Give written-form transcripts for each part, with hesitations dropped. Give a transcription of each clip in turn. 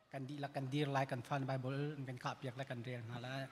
Kan dihlak kan dir lai, kan fan Bible kan kah piak lai, kan rel hna lai.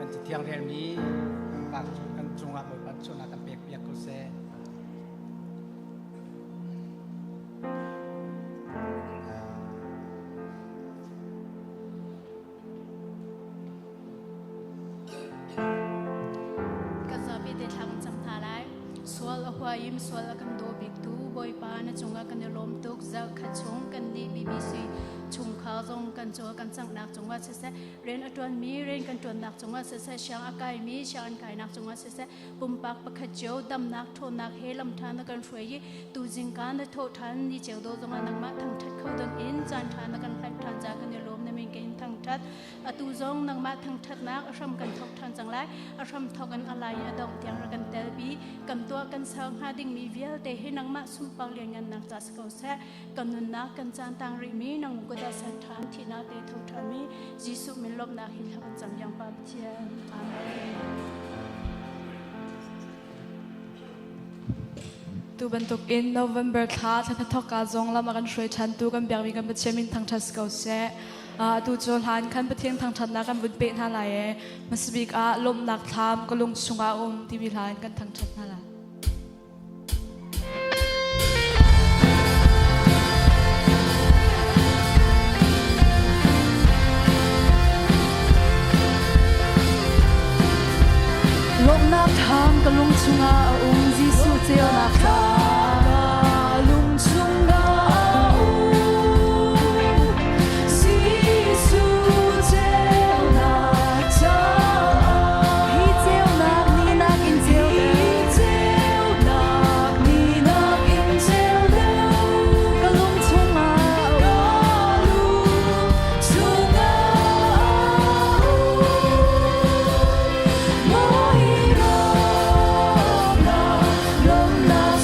Kan cathiang relmi kan cungah Bawipa chunah kan pek piak ko seh. Kan zapi te thla kan cam hna lai. Sual a huaim sual a kan daw biktu Bawipa na cungah kan i lawm tuk. Zarhkhat chung kan nih BBC chungkhar zong kan cawl kan canghnak cungah siseh rian a ṭuanmi rian kan ṭuannak cungah siseh siang a kaimi siang an kainak cungah siseh pumpak pakhat cio damnak ṭhawnnak he lamṭha na kan hruai i tuzing ka na thawh ṭhan ni ceu do zongah nangmah thangṭhat kho ding in caan ṭha na kan hlanh ṭhan ca kan i lawm na min ka in thangṭhat atu zong nangmah thangṭhatnak a hram kan thawk ṭhan cang lai a hram thawk in a lai a dongh tiang ra kan tel bi kan tuah kan ser hnga dingmi vialte hi nangmah sunpar lianngannak ca si ko seh kan nunnak kan caan tang rihmi nang kut ah ser ṭhan thihnak te tho ṭhanmi Jesuh min lawmhnak hi thla kan cam yang Pa Pathian. Amen. Tu bantuk in November thla thla thawk ka zong lam a kan hruai ṭhan tu kan biakmi kan Pathian min thangṭhat ko seh. Atu cu hlan khan Pathian thangṭhatnak kan vun peh hna lai e. Hmasabik ah lawmhnak thlam ka lung chungah um timi hla in kan thangṭhat hna lai. Lawmhnak thlam ka lung chungah a um Jesuh ceunak ca lung chungah a um Jesuh ceunak ca Hi ceunak ni nakin ceu Ceunak ni nakin ceu deuh ka lung chungah ka lung chungah a um Mawi lawmnak lawmnak.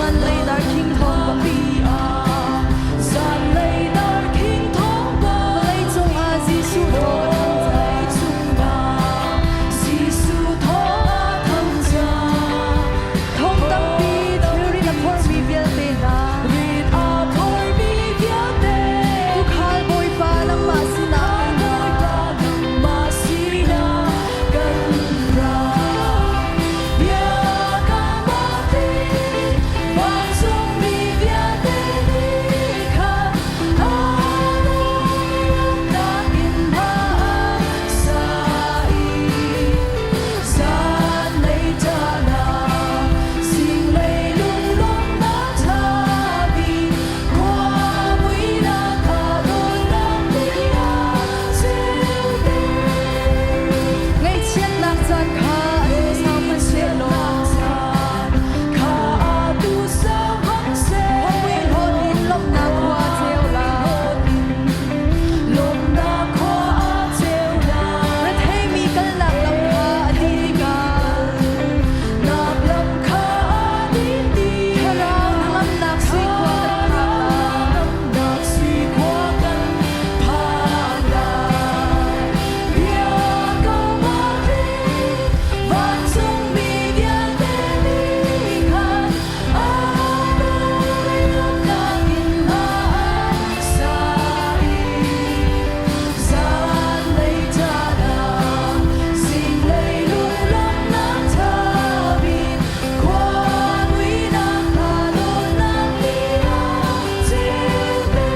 Zanlei darkhing thawng pi ah, zanlei darkhing thawng vawlei cungah Jesuh thawng a thang cungah Jesuh thawng a thang Thong tampi thilri a phormi vialte hna, rit a phormi vialte, tuukhal Bawipa nangmah sinah kan ra. Nangmah sinah kan ra. Bia kan ti, vancungmi vialte nih khan Hallelujah in hla an sa i zanlei caan ah zinglei lunglawmhnak ṭha bik khuamuihnak kha dawtnak nih a ceuter. Ngaihchiatnak caan kha atu sau hmanhsehlaw kha atu sau hmanhseh khuamui hlawt in lawmhnak khua ceu lai. Lawmhnak khua a ceu lai. Retheimi kalnak lam kha a dih tikah nak lam kha a dih tik Thlarau hnangamnak sui khua kan phak lai. Hnangamnak sui khua kan phak lai. Bia ka vancungmi vialte nih khan Hallelujah in hla an sa i zanlei caan ah zinglei lunglawmhnak ṭha bik khuamuihnak kha dawtnak nih a ceuter.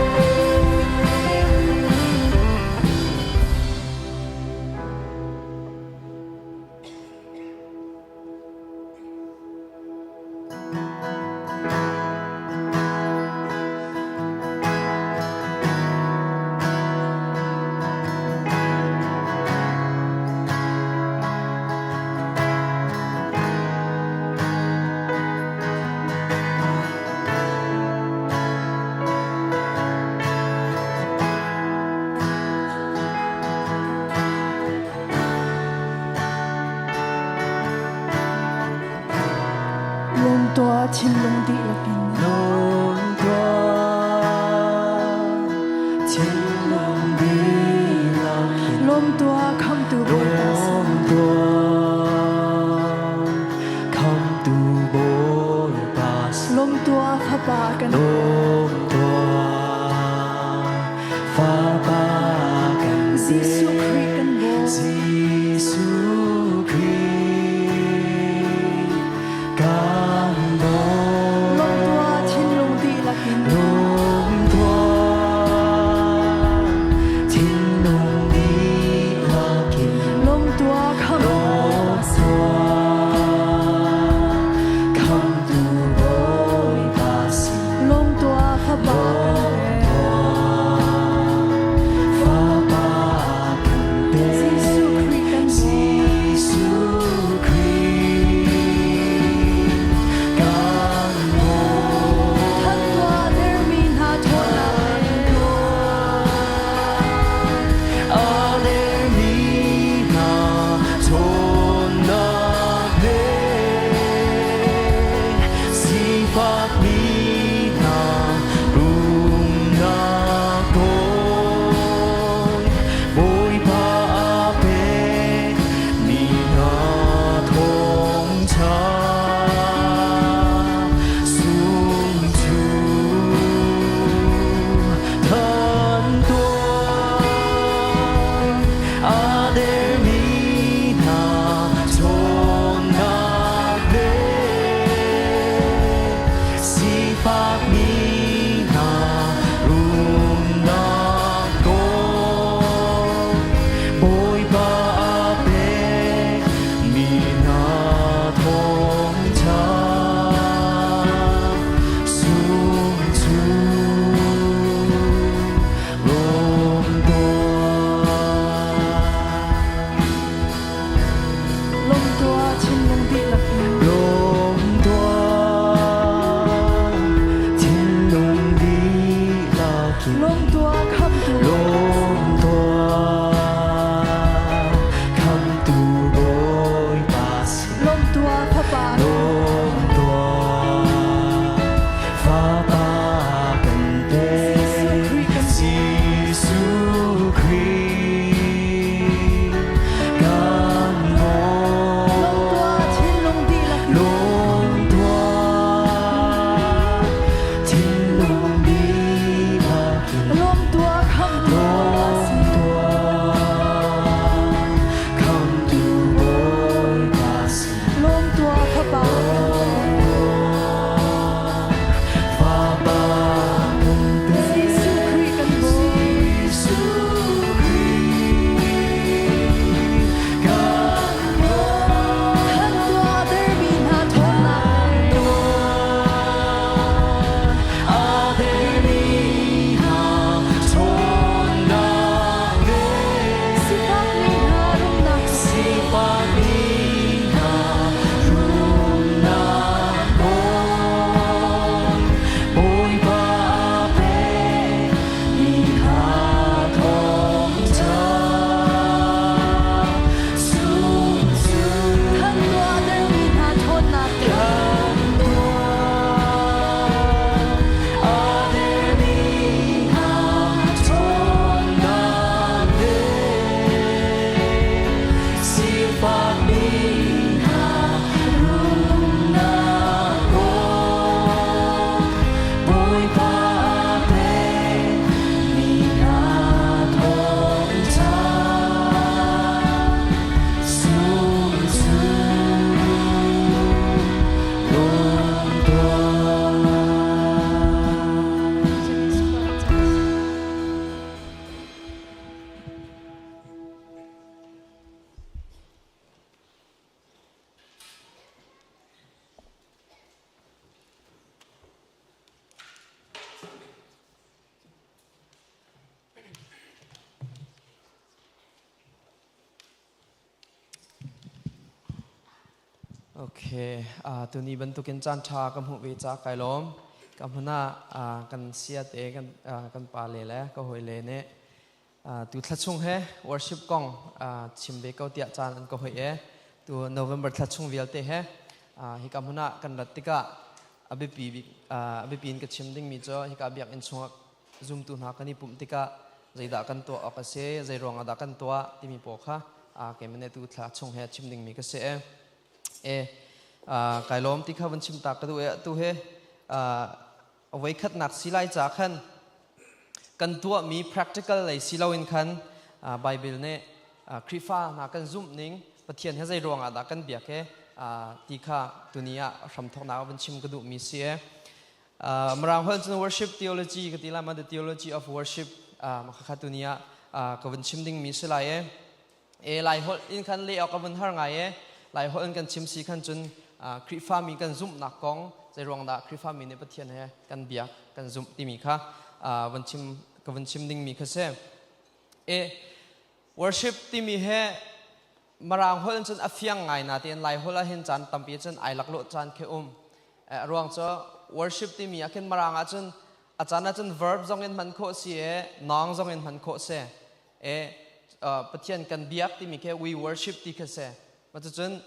Lawm tuah thinlung dihlak in. Lawm tuah thinlung dihlak in. Lawm tuah khamtu Bawipa Lawm tuah khamtu Bawipa sin. Lawm tuah Fapa kan Lawm tuah Fapa kan Jesuh Khrih kan Bawi. Jesuh Khrih kan Bawi. Lawm tuah thinlung dihlak in. Lawm tuah thinlung dihlak in. Lawm tuah khamtu Lawm Bawipa sin. tuah khamtu Bawipa sin. Lawm tuah Fapa kan pek. Fapa kan pek. Jesuh Khrih kan Bawi. Jesuh Khrih kan Bawi. Thanh tuah dermi hna ṭhawnnak le. A dermi hna ṭhawnnak le sifakmi hna rumnak kong Bawipa a pekmi hna thawngṭha sung cu thanh tuah a dermi hna ṭhawnnak le sifakmi hna rumnak kong Bawipa a pekmi hna thawngṭha sung cu lawm tuah. Lawm tuah thinlung dihlak in. Lawm tuah thinlung Okay, tuni bantukin caan ṭha ka hmuh ve ca kai lawm. Ka hmun ah kan sia te kan pa le le ka hawi le nih tu thla chung he worship kong chim ve ko tiah caan an ka hoi e. Tu November thla chung vialte he hika hmun ah kan rat tikah a biapi bik a biapi in ka chim dingmi cu hika biakinn chungah zumtu hna kan i pumh tikah zeidah kan tuah awk a si, zei ruangah dah kan tuah timi pawl kha keimah nih tu thla chung he chim dingmi ka si e. E kai lawm ti kha van chim ta ka duh e. Tu he a khatnak si lai ca khan kan tuahmi practical lei si loin khan Bible nih Khrihfa hna kan zumh ning Pathian he zei ruangah dah kan biak he ti kha tuni ah hramthawknak ah van chim ka duhmi si e. Mirang holh cun worship theology ka ti lai ma, the theology of worship khakha tuni ah ka vun chim dingmi si lai e. E Lai holh in khan leh awk ka vun har ngai e. Lai holh in kan chim si khan cun Khrihfami kan zumhnak kong, zei ruang dah Khrihfami nih Pathian he kan biak kan zumh timi kha vun chim ka vun chim dingmi kha si. E worship timi he Mirang holh in cun a fiang ngai natein Lai holh ah hin caan tampi cun ai laklawh caan khi um. A ruang cu worship timi ah khin Mirang ah cun a caan ah cun verb zong in hman khawh si e, noun zong in hman khawh si. E Pathian kan biak timi khi we worship ti kha si. Ma cucun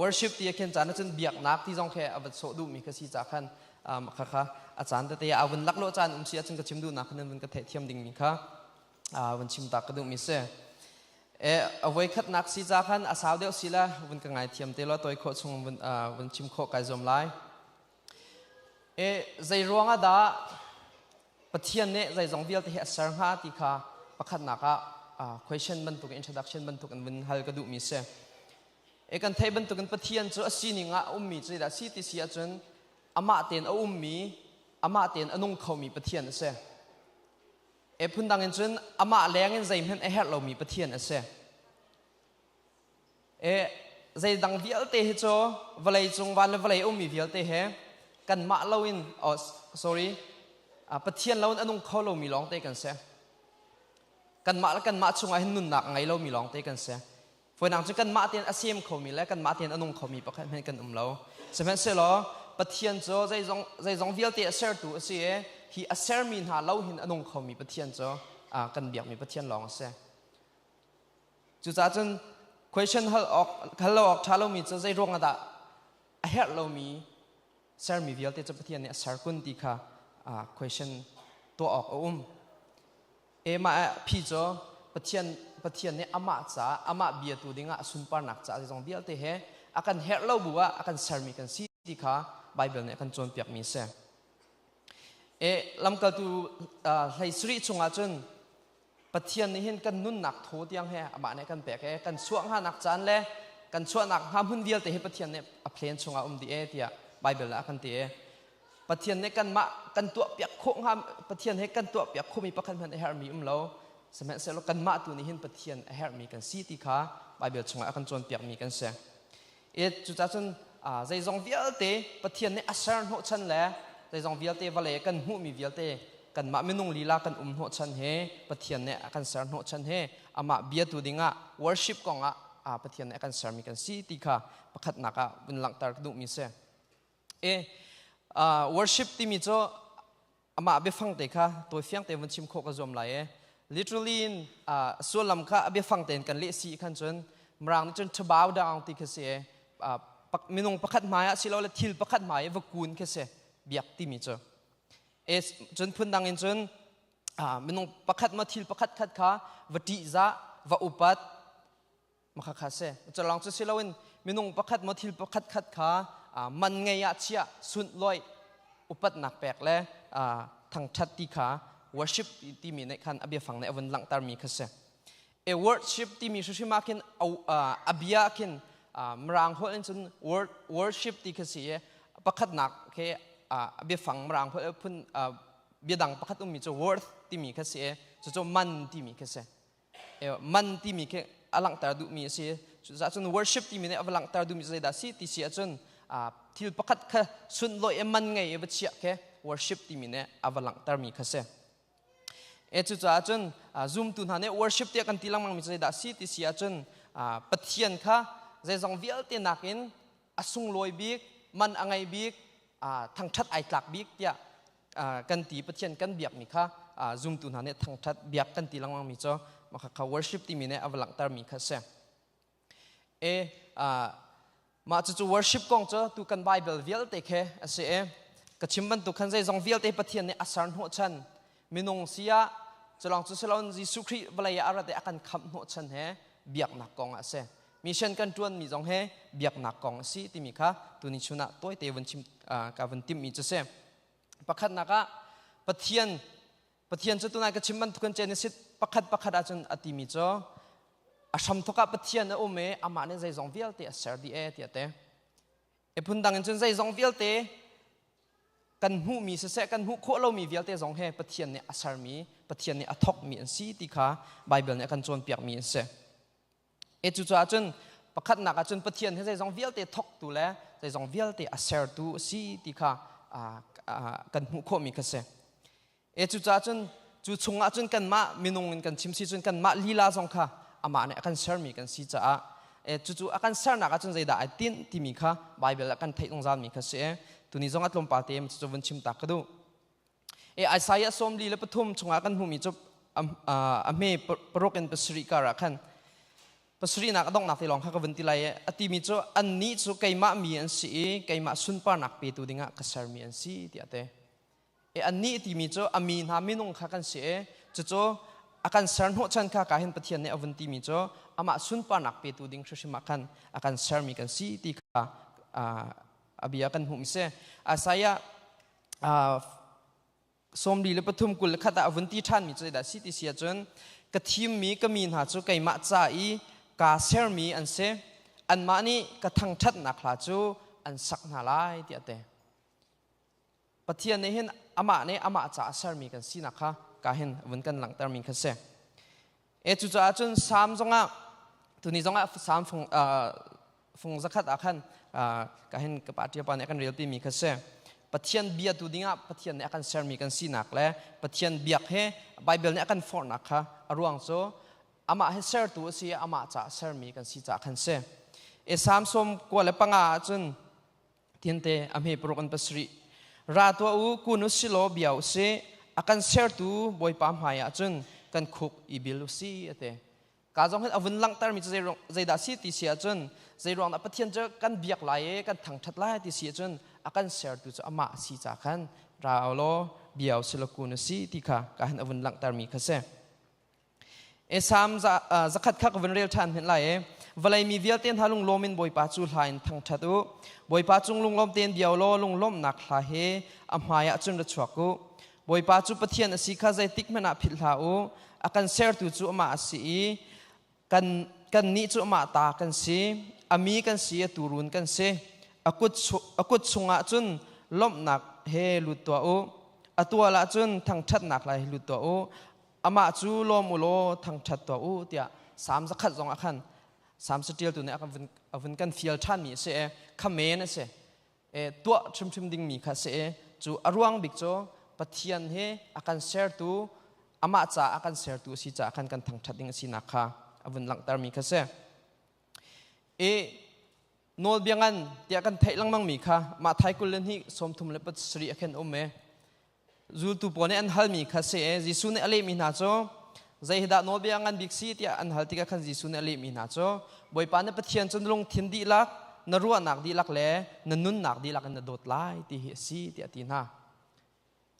worship ti ah khin caan ah cun biaknak ti zong khi a va sawh duhmi kha si ca khan kha kha a caan tete a vun laklawh caan um si ahcun ka chim duhnak khan vun ka theihthiam dingmi kha vun chim ta ka duhmi si. E a voi khatnak si ca khan a sau deuh si la vun ka ngai thiam te lo, toi khawh chung vun vun chim khawh kai zuam lai. E zei ruang ah dah Pathian nih zeizong vialte hi a ser hnga ti kha pakhatnak ah question bantuk, introduction bantuk in vun hal ka duhmi si. E kan theih bantukin Pathian cu a sining ah a ummi cu zeidah si ti si ahcun amah tein a ummi, amah tein a nung khomi Pathian a si. E phundang in cun amah leng in zeihmanh a herh lomi Pathian a si. E zeidang vialte hi cu vawlei cung van le vawlei ummi vialte he kanmah loin, oh sorry, Pathian loin a nung kho lomi lawngte kan si. Kanmah le kanmah chungah hin nunnak a ngei lomi lawngte kan si. Fawinak cu kanmah tein a sem khomi le kanmah tein a nung khomi pakhat hmanh kan um lo. Sihmanhsehlaw Pathian cu zeizong zeizong vialte a sertu a si i hi a sermi hna lo hin a nung khomi Pathian cu kan biakmi Pathian lawng a si. Cucaah cun question hal awk hal lo awk ṭha lomi cu zei ruang ah dah a herh lomi sermi vialte cu Pathian nih a ser kun ti kha question tuah awk a um. E mah phi cu Pathian Pathian nih amah caah, amah biatu dingah, a sunparnak caah zeizong vialte he a kan herh lo bu ah a kan sermi kan si ti kha Bible nih a kan cawnpiakmi a si. E lamkaltu hlei sarih chungah cun Pathian nih hin kan nunnak thaw tiang he amah nih kan pek e, kan chuah hnganak caan le kan chuahnak hnga hmun vialte hi Pathian nih a plan chungah um dih e tiah Bible ah a kan ti e. Pathian nih kanmah kan tuahpiak khawh hnga, Pathian he kan tuahpiak khawhmi pakhat hmanh a herhmi um lo. Sihmanhsehlaw kanmah tu nih hin Pathian a herhmi kan si ti kha Bible chungah a kan cawnpiakmi kan si. E cucaah cun zeizong vialte Pathian nih a ser hnawhchan le zeizong vialte vawlei kan hmuhmi vialte kanmah minung lila kan um hnawhchan he, Pathian nih a kan ser hnawhchan he, amah biatu dingah worship kongah Pathian nih a kan sermi kan si ti kha pakhatnak ah vun langhter ka duhmi si. E worship timi cu amah biafang te kha tawifiang te vun chim khawh ka zuam lai e. Literally in sullam kha a biafang tein kan leh si khan cun Mirang nih cun to bow down ti kha si e. Minung pakhat hmai ah silole thil pakhat hmai i va kun khi si biak timi cu. E cun phundang in cun minung pakhat ma thil pakhat khat kha va ṭihzah, va upat Makhakha si. Culawng cu si loin minung pakhat maw thil pakhat khat kha man ngei ah chiah, sunhlawih, upatnak pek le thangṭhat ti kha worship timi nih khan a biafang nih a vun langhtermi kha si. E worship timi hrimhrim ah khin a bia ah khin Mirang holh in cun worship ti kha si i pakhatnak khi a biafang Mirang holh phun biadang pakhat ummi cu worth timi kha si i cucu man timi kha si. Man timi khi a langhter duhmi a si. Cucaah cun worship timi nih a va langhter duhmi cu zeidah si ti si ahcun thil pakhat kha sunlawih i man ngei i va chiah khi worship timi nih a va langhtermi kha si. E cucaah cun zumtu hna nih worship tiah kan ti lengmangmi cu zeidah si ti si ahcun Pathian kha zeizong vialte nakin. A sunglawi bik, man a ngei bik, thangṭhat ai tlak bik tiah kan ti Pathian kan biakmi kha zumtu hna nih thangṭhat biak kan ti lengmang mi cu mah kha worship timi nih a va langhtermi kha a si. E mah cucu worship kong cu tu kan Bible vialte khi a si i ka chim bantuk khan zeizong vialte Pathian nih a ser hnawhchan minung si ah culong cu siloin Jesuh Khrih vawlei ah a rat i a kan khamh hnawhchan he biaknak kong ah a si. Mission kan ṭuanmi zong he biaknak kong a si timi kha tuni chun ah tawite vun chim ka vun timhmi cu si. Pakhatnak ah Pathian Pathian cu tunai ka chim bantukin Genesis pakhat pakhat ahcun a timi cu a hramthawk ah Pathian a um i amah nih zeizong vialte a ser dih e tiah te. E phundang in cun zeizong vialte kan hmuhmi siseh kan hmuh khawh lomi vialte zong he Pathian nih a sermi Pathian nih a thawkmi an si ti kha Bible nih a kan cawnpiakmi an si. E cucaah cun pakhatnak ah cun Pathian hi zeizong vialte thawktu le zeizong vialte a sertu a si ti kha kan hmuh khawhmi kha si. E cucaah cun cu chungah cun kanmah minung in kan chim si cun kanmah lila zong kha amah nih a kan sermi kan si caah e cucu a kan sernak ah cun zeidah ai tinh timi kha Bible ah kan theih zungzalmi kha si. Tuni zong a tlawmpal te cucu vun chim ta ka duh. E Isaiah 43 chungah kan hmuhmi cu a hme paruk in pasarih kar ah khan pasarihnak a donghnak te lawng kha ka vun ti lai i a timi cu annih cu keimah mi an si i keimah sunparnak petu dingah ka sermi an si tiah te. E annih timi cu a mi hna minung kha kan si i cucu a kan ser hnawhchan kha ka hin Pathian nih a vun timi cu amah sunparnak petu ding hrimhrim ah khan a kan sermi kan si ti kha a bia kan hmuhmi si. Isaiah 43 21 ah a vun ti ṭhanmi cu zeidah si ti si ahcun ka thimmi ka mi hna cu keimah ca i kaa sermi an si anmah nih ka thangṭhatnak hla cu an sak hna lai tiah a ti. Pathian nih hin amah nih amah ca a sermi kan sinak kha ka hin vun kan langhtermi kha si. E cucaah cun Salm zongah tuni zongah Salm fung fung zakhat ah khan ka hin ka pa ṭiapa nih a kan relpimi kha si. Pathian bia tu dingah Pathian nih a kan sermi kan sinak le Pathian biak he Bible nih a kan forhnak kha a ruang cu amah he sertu a si i amah caah sermi kan si caah khan si. E Salm 95 ah cun Tiante a hme paruk an pasarih. Ra tuah u, kun u si law bia u si. A kan sertu Bawipa hmai ah cun kan khuk i bil u si a ti. Ka zong hin a vun langhtermi cu zeidah si ti si ahcun zeiruang dah Pathian cu kan biak lai i kan thangṭhat lai ti si ahcun a kan sertu cu amah a si ca khan ra u law bia u si law kun u si ti kha ka hin a vun langhtermi kha si. E Salm zakhat kha ka vun rel ṭhan hmenh lai i vawlei mi vialte hna lunglawm in Bawipa cu hla in thangṭhat u. Bawipa cung lunglawm tein bia u law lunglawmhnak hla he a hmai ah cun ra chuak u. Bawipa cu Pathian a si kha zeitik hmanh ah philh hlah u. A kan sertu cu amah a si i kan kannih cu amah ta kan si. A mi kan si, a tuurun kan si. A kut, a kut chungah cun lawmhnak he lut tuah u. A tual ah cun thangṭhatnak lai he lut tuah u. Amah cu lawm u law thangṭhat tuah u tiah Salm zakhat zong ah khan Salm caṭialtu nih a vun kan fial ṭhanmi a si i khamen a si. E, tuah hrimhrim dingmi kha a si i cu a ruang bik cu Pathian hi a kan sertu amah caah a kan sertu a si caah khan kan thangṭhat ding a sinak kha a vun langhtermi kha a si. I nawlbia ngan tiah kan theih lengmangmi kha mah thai 22 37 a khen um i Zultu pawl nih an halmi kha si i Jesuh nih a lehmi hna cu zei hi dah nawlbia ngan bik si tiah an hal tikah khan Jesuh nih a lehmi hna cu Bawipa na Pathian cu na lungthin dihlak, na ruahnak dihlak le na nunnak dihlak in na dawt lai ti hi a si tiah a ti hna.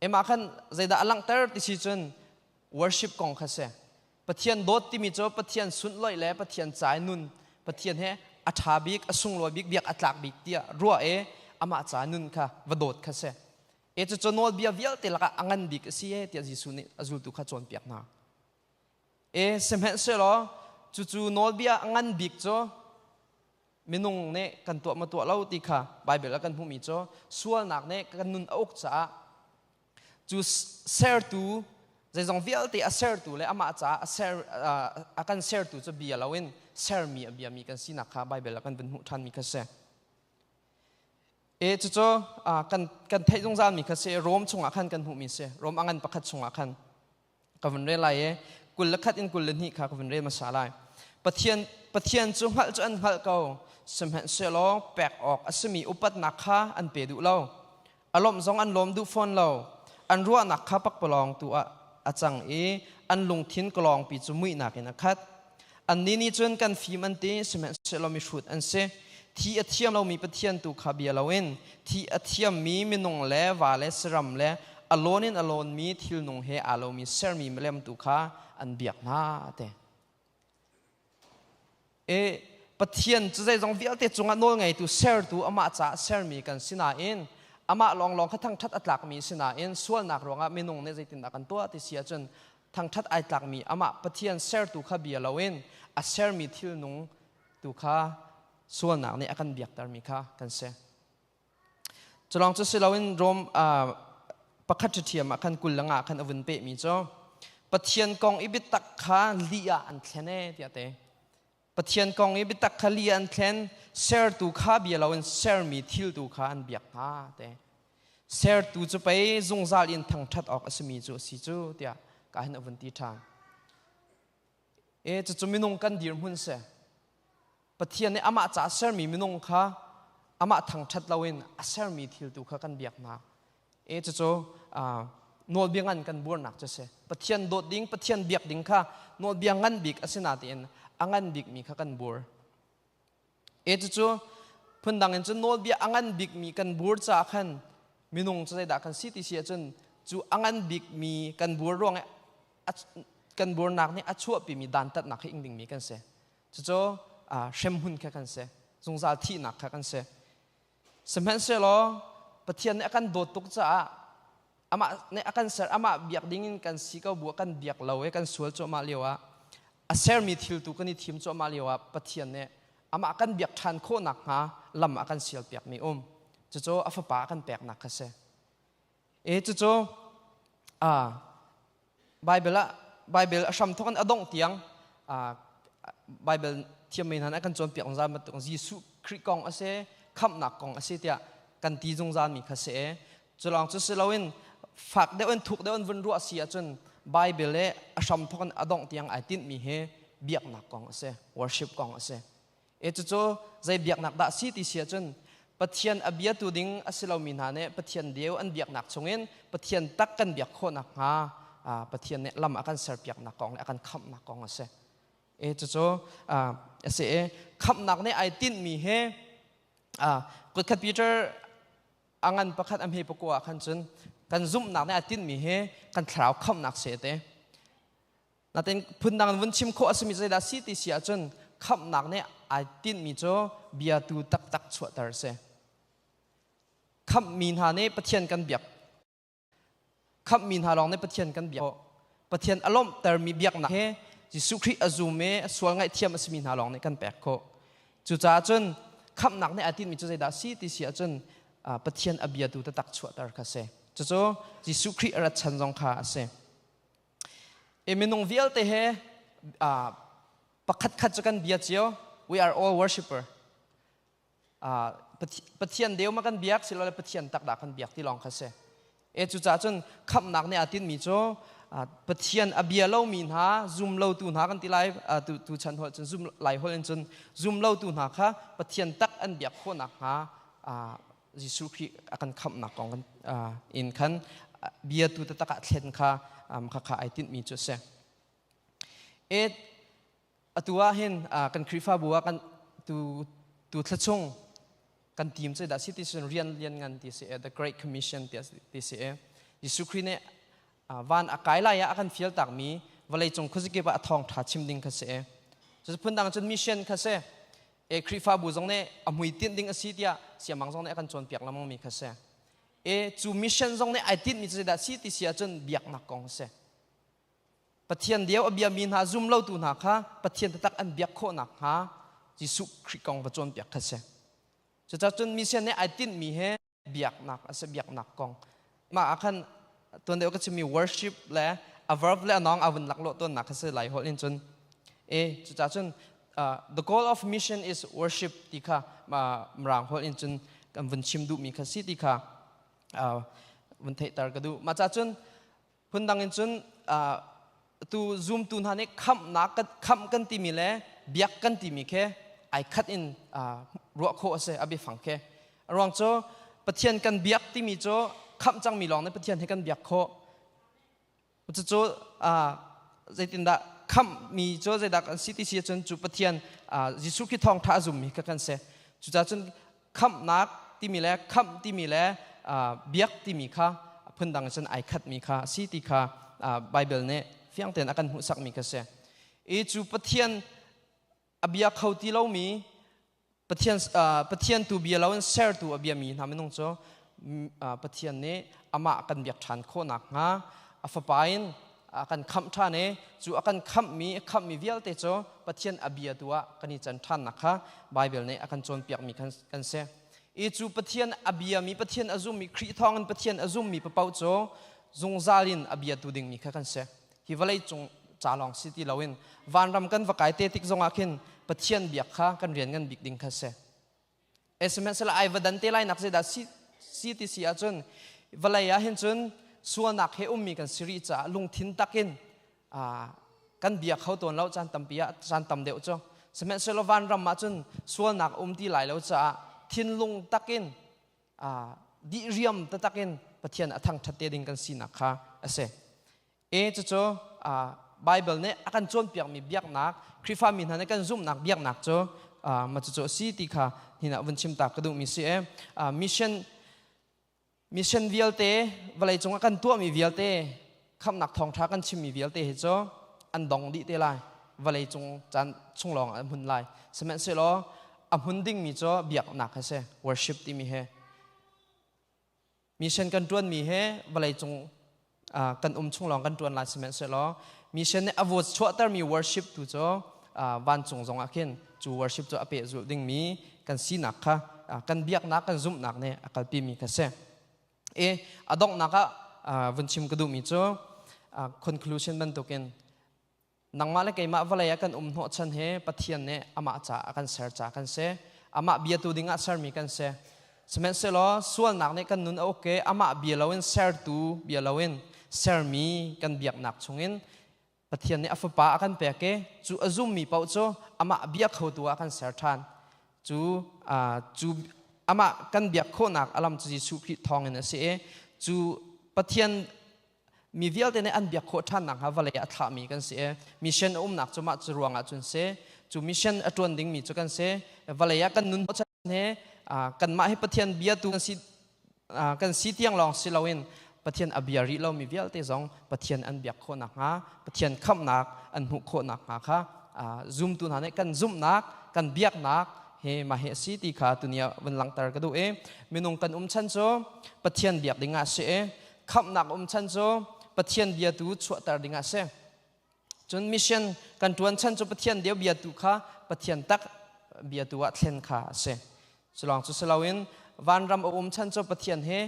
Emah khan zeidah a langhter ti si cun worship kong kha si. Pathian dawt timi cu Pathian sunhlawih le Pathian ca i nun, Pathian he a ṭha bik, a sunglawi bik, biak a tlak bik tiah ruah i amah ca nun kha va dawt kha si. E cucu nawlbia vialte lakah a ngan bik a si e tiah Jesuh nih a zultu kha cawnpiak hna. E sihmanhsehlaw cucu nawlbia a ngan bik cu minung nih kan tuah ma tuah lo ti kha Bible ah kan hmuhmi cu sualnak nih kan nun a uk caah cu sertu zeizong vialte a sertu le amah caah a ser a kan sertu cu bia loin sermi a biami kan sinak kha Bible ah kan vun hmuh ṭhanmi kha si. E cucu kan kan theih zungzalmi kha si Rom chungah khan kan hmuhmi si Rom a ngan pakhat chungah khan ka vun rel lai i 21 in 22 kha ka vun rel hmasa lai. Pathian Pathian cu hngalh cu an hngalh ko, sihmanhsehlaw pek awk a simi upatnak kha an pe duh lo. A lawmh zong an lawm duh fawn lo. An ruahnak kha pakpalawng tu ah a cang i an lungthin kalawngpi cu muihnak in a khat. Annih nih cun kan fim an ti, sihmanhsehlaw mihrut an si. Thi a thiam lomi Pathian tu kha bia loin thi a thiammi minung le va le saram le a lawn in a lawnmi thilnung he aa lomi sermi milem tu kha an biak hna te. E Pathian cu zeizong vialte cungah nawl ngeitu sertu amah caah sermi kan si nain amah lawnglawng kha thangṭhat a tlakmi si nain sualnak ruangah minung nih zeitindah kan tuah ti si ahcun thangṭhat ai tlakmi amah Pathian sertu kha bia loin a sermi thilnung tu kha sualnak nih a kan biaktermi kha kan si. Culawng cu si loin Rom pakhat ṭhiam ah khan 20 le nga khan a vun pehmi cu Pathian kong i biatak kha lih ah an thlen e tiah te. Pathian kong i biatak kha lih ah an thlen, sertu kha bia loin sermi thil tu kha an biak hna te. Sertu cu pei zungzal in thangṭhat awk a simi cu a si cu tiah ka hin a vun ti ṭhan. E cucu minung kan dirhmun si. Pathian nih amah caah sermi minung kha amah thangṭhat loin a sermi thil tu kha kan biak hna. E cucu nawlbia ngan kan buarnak cu a si. Pathian dawt ding, Pathian biak ding kha nawlbia ngan bik a si natein a ngan bikmi kha kan bur. E cucu phundang in cun nawlbia a ngan bikmi kan bur caah khan minung cu zeidah kan si ti si ahcun cu a ngan bikmi kan bur ruang kan burnak nih a chuahpimi dantatnak hi ing dingmi kan si. Cucu hremhmun kha kan si. Zungzal thihnak kha kan si. Sihmanhsehlaw Pathian nih a kan dawt tuk caah amah nih a kan ser amah biak ding in kan si ko bu kan biak lo i kan sual cuahmah lio ah a sermi thil tu kan i thim cuahmah lio ah Pathian nih amah kan biak ṭhan khawh nakhnga lam a kan sialpiakmi um. Cucu a fapa a kan peknak kha si. E cucu Bible ah Bible a hram thawk in a dongh tiang Bible thiammi hna nih a kan cawnpiak zungzal bantuk Jesuh Khrih kong a si, khamhnak kong a si tiah kan ti zungzalmi kha si. Cu lawng cu si loin fak deuh in thuk deuh in vun ruah si ahcun Bible le a hram thawk in a dongh tiang ai tinhmi hi biaknak kong a si, worship kong a si. E cucu zei biaknak dah si ti si ahcun Pathian a biatu ding a si lomi hna nih Pathian deu an biaknak chungin Pathian tak kan biak khawh nakhnga Pathian nih lam a kan serpiaknak kong le a kan khamhnak kong a si. E cucu a si i khamhnak nih ai tinhmi hi kutkhat Peter a ngan pakhat a hme pakua ah khan cun kan zumhnak nih ai tinhmi hi kan thlarau khamhnak si te. Natin phundang in vun chim khawh a simi zeidah si ti si ahcun khamhnak nih ai tinhmi cu biatu taktak chuahter a si. Khamhmi hna nih Pathian kan biak. Khamhmi hna lawng nih Pathian kan biak. Pathian a lawmhtermi biaknak he Jesuh Khrih a zum i sual ngaihthiam a simi hna lawng nih kan pek khawh. Cucaah cun khamhnak nih ai tinhmi cu zeidah si ti si ahcun Pathian a biatu taktak chuahter kha a si. Cucu Jesuh Khrih a rat chan zong kha a si. I minung vialte he pakhat khat cu kan bia cio. We are all worshipper. Pathian deu ma kan biak silole Pathian tak dah kan biak ti lawng kha si. E cucaah cun khamhnak nih aa tinhmi cu Pathian a bia lomi hna zum lotu hna kan ti lai tu, tu chan holh cun zum lai holh in cun zum lotu hna kha Pathian tak an biak khawh nakhnga Jesuh Khrih a kan khamhnak kong kan in khan bia tu taktak ah thlen kha kha kha ai tinhmi cu a si. E atu ah hin kan Khrihfabu ah kan tu tu thlachung kan team cu dah si ti sun rian lian ngan ti si the Great Commission ti si e Jesuh Khrih nih van a kai lai ah a kan fial takmi vawleicung khuazakip ah a thawngṭha chim ding kha si e cu phundang cun mission kha si e Khrihfabu zong nih a hmuitinh ding a si tiah siamang zong nih a kan cawnpiak lengmang mi kha si. E cu mission zong nih ai tinhmi cu zeidah si ti si ahcun biaknak kong a si. Pathian deu a biami hna zum lotu hna kha Pathian taktak an biak khawh nakhnga Jesuh Khrih kong va cawnpiak kha si. Cucaah cun mission nih ai tinhmi he biaknak a si biaknak kong mah ah khan tuan deuh ka chimmi worship le a verb le a noun a vun laklawh tawnnak kha si lai holh in cun e cucaah cun the goal of mission is worship ti kha mirang holh in cun kan vun chim duhmi kha si ti kha vun theihter ka duh mah cah cun phundang in cun tu zumtu hna nih khamhnak khamh kan timi le biak kan timi khi ai khat in ruah khawh a si a biafang khi. A ruang cu Pathian kan biak timi cu khamh cangmi lawng nih Pathian hi kan biak khawh. Cucu zeitindah khamhmi cu zeidah kan si ti si ahcun cu Pathian Jesuh Khrih thawngṭha a zummi kha kan si. Cucaah cun khamhnak timi le khamh timi le biak timi kha phundang cun ai khatmi kha a si ti kha Bible nih fiang tein a kan hmuhsakmi kha si. I cu Pathian a bia kho ti lomi Pathian Pathian tu bia loin sertu a biami hna minung cu Pathian nih amah kan biak ṭhan khawh nakhnga a fapa in a kan khamh ṭhan i cu a kan khamhmi a khamhmi vialte cu Pathian a bia tu ah kan i can ṭhannak kha Baibal nih a kan cawnpiakmi kan si. I cu Pathian a biami Pathian a zummi Khrih thawngin Pathian a zummi paoh cu zungzal in a biatu dingmi kha kan si. Hi vawlei cung ca lawng si ti loin vanram kan va kai te tik zongah khin Pathian biak kha kan rian ngan bik ding kha si. Sihmanhsehlaw ai va dan te lai nak zeidah si si ti si ahcun vawlei ah hin cun sualnak he ummi kan si rih caah lungthin takin kan bia kho tawn lo caan tampi ah caan tam deuh cu sihmanhsehlaw vanram ah cun sualnak um ti lai lo caah thinlung takin dih riam taktak in Pathian a thangṭhat te ding kan sinak kha a si. E cucu Bible nih a kan cawnpiakmi biaknak Khrihfa mi hna nih kan zumhnak biaknak cu ma cucu a si ti kha hin ah vun chim ta ka duhmi si e. Mission mission vialte vawlei cung ah kan tuahmi vialte khamhnak thawngṭha kan chimmi vialte hi cu an dong dih te lai vawlei cung caan chung lawng an hmun lai sihmanhsehlaw a hmun dingmi cu biaknak a si worship timi hi Mission kan ṭuanmi he vawleicung kan um chung lawng kan ṭuan lai sihmanhsehlaw mission nih a vote chuahtermi worship tu cu vancung zong ah khin cu worship cu a pehzulh dingmi kan sinak kha kan biaknak kan zumhnak nih a kalpimi kha si. I a donghnak ah vun chim ka duhmi cu conclusion bantukin Nangmah le keimah vawlei ah kan um hnawhchan hi Pathian nih amah caah a kan ser ca kan si. Amah biatu dingah sermi kan si. Sihmanhsehlaw sualnak nih kan nun a uk i amah bia loin sertu bia loin sermi kan biaknak chungin Pathian nih a fapa a kan pek i cu a zummi paoh cu amah bia khotu ah kan ser ṭhan. Cu cu amah kan biak khawhnak a lam cu Jesuh Khrih thawngin a si i cu Pathian mi vialte nih an biak khawh ṭhan nakhnga vawlei a thlahmi kan si i mission a umnak cu mah cu ruangah cun si cu mission a ṭuan dingmi cu kan si vawlei ah kan nun chan he kanmah hi Pathian biatu kan si kan si tiang lawng si loin Pathian a bia rih lomi vialte zong Pathian an biak khawh nakhnga Pathian khamhnak an hmuh khawh nakhnga kha zumtu hna nih kan zumhnak kan biaknak he mah hi a si ti kha tuni ah vun langhter ka duh i minung kan um chan cu Pathian biak ding ah si i khamhnak um chan cu Pathian biatu chuahter ding ah si. Cun mission kan ṭuan chan cu Pathian deu biatu kha Pathian tak biatu ah thlen kha a si. Culawng cu si loin vanram a um chan cu Pathian he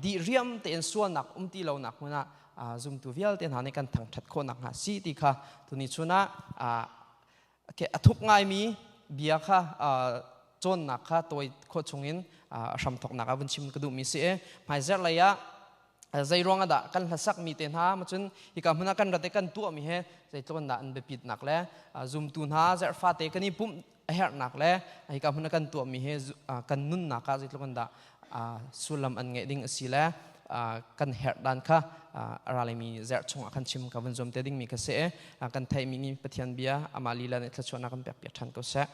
dih riam tein sualnak um ti lonak hmun ah zumtu vialte hna nih kan thangṭhat khawh nakhnga si ti kha tuni chun ah a thuk ngaimi bia kha cawnnak kha tawi khawh chungin a hramthawknak ah vun chim ka duhmi si i hmaizerh lei ah zei ruang ah dah kan hlasakmi te hna macun hika hmun ah kan rat i kan tuahmi he zeitluk dah an biapitnak le zumtu hna zerhfate kan i pumh a herhnak le hika hmun ah kan tuahmi he kan nunnak ah zeitluk dah sullam an ngeih ding a si le kan herh dan kha a ralimi zerh chungah khan chim ka vun zuam te dingmi kha si kan theihmi ni Pathian bia amah lila nih thluachuahnak kan pek piak ṭhan ko seh.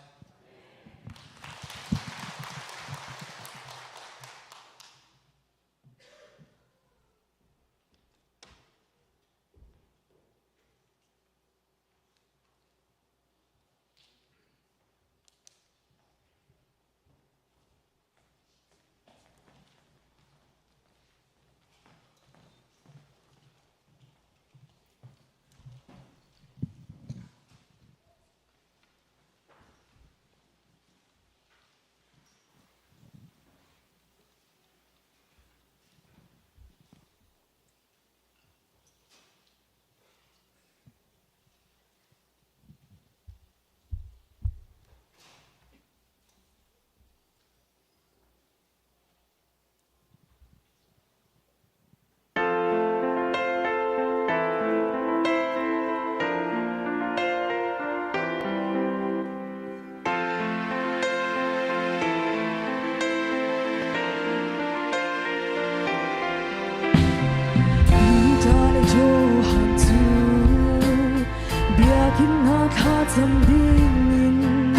Biakinn ah thlacam dingin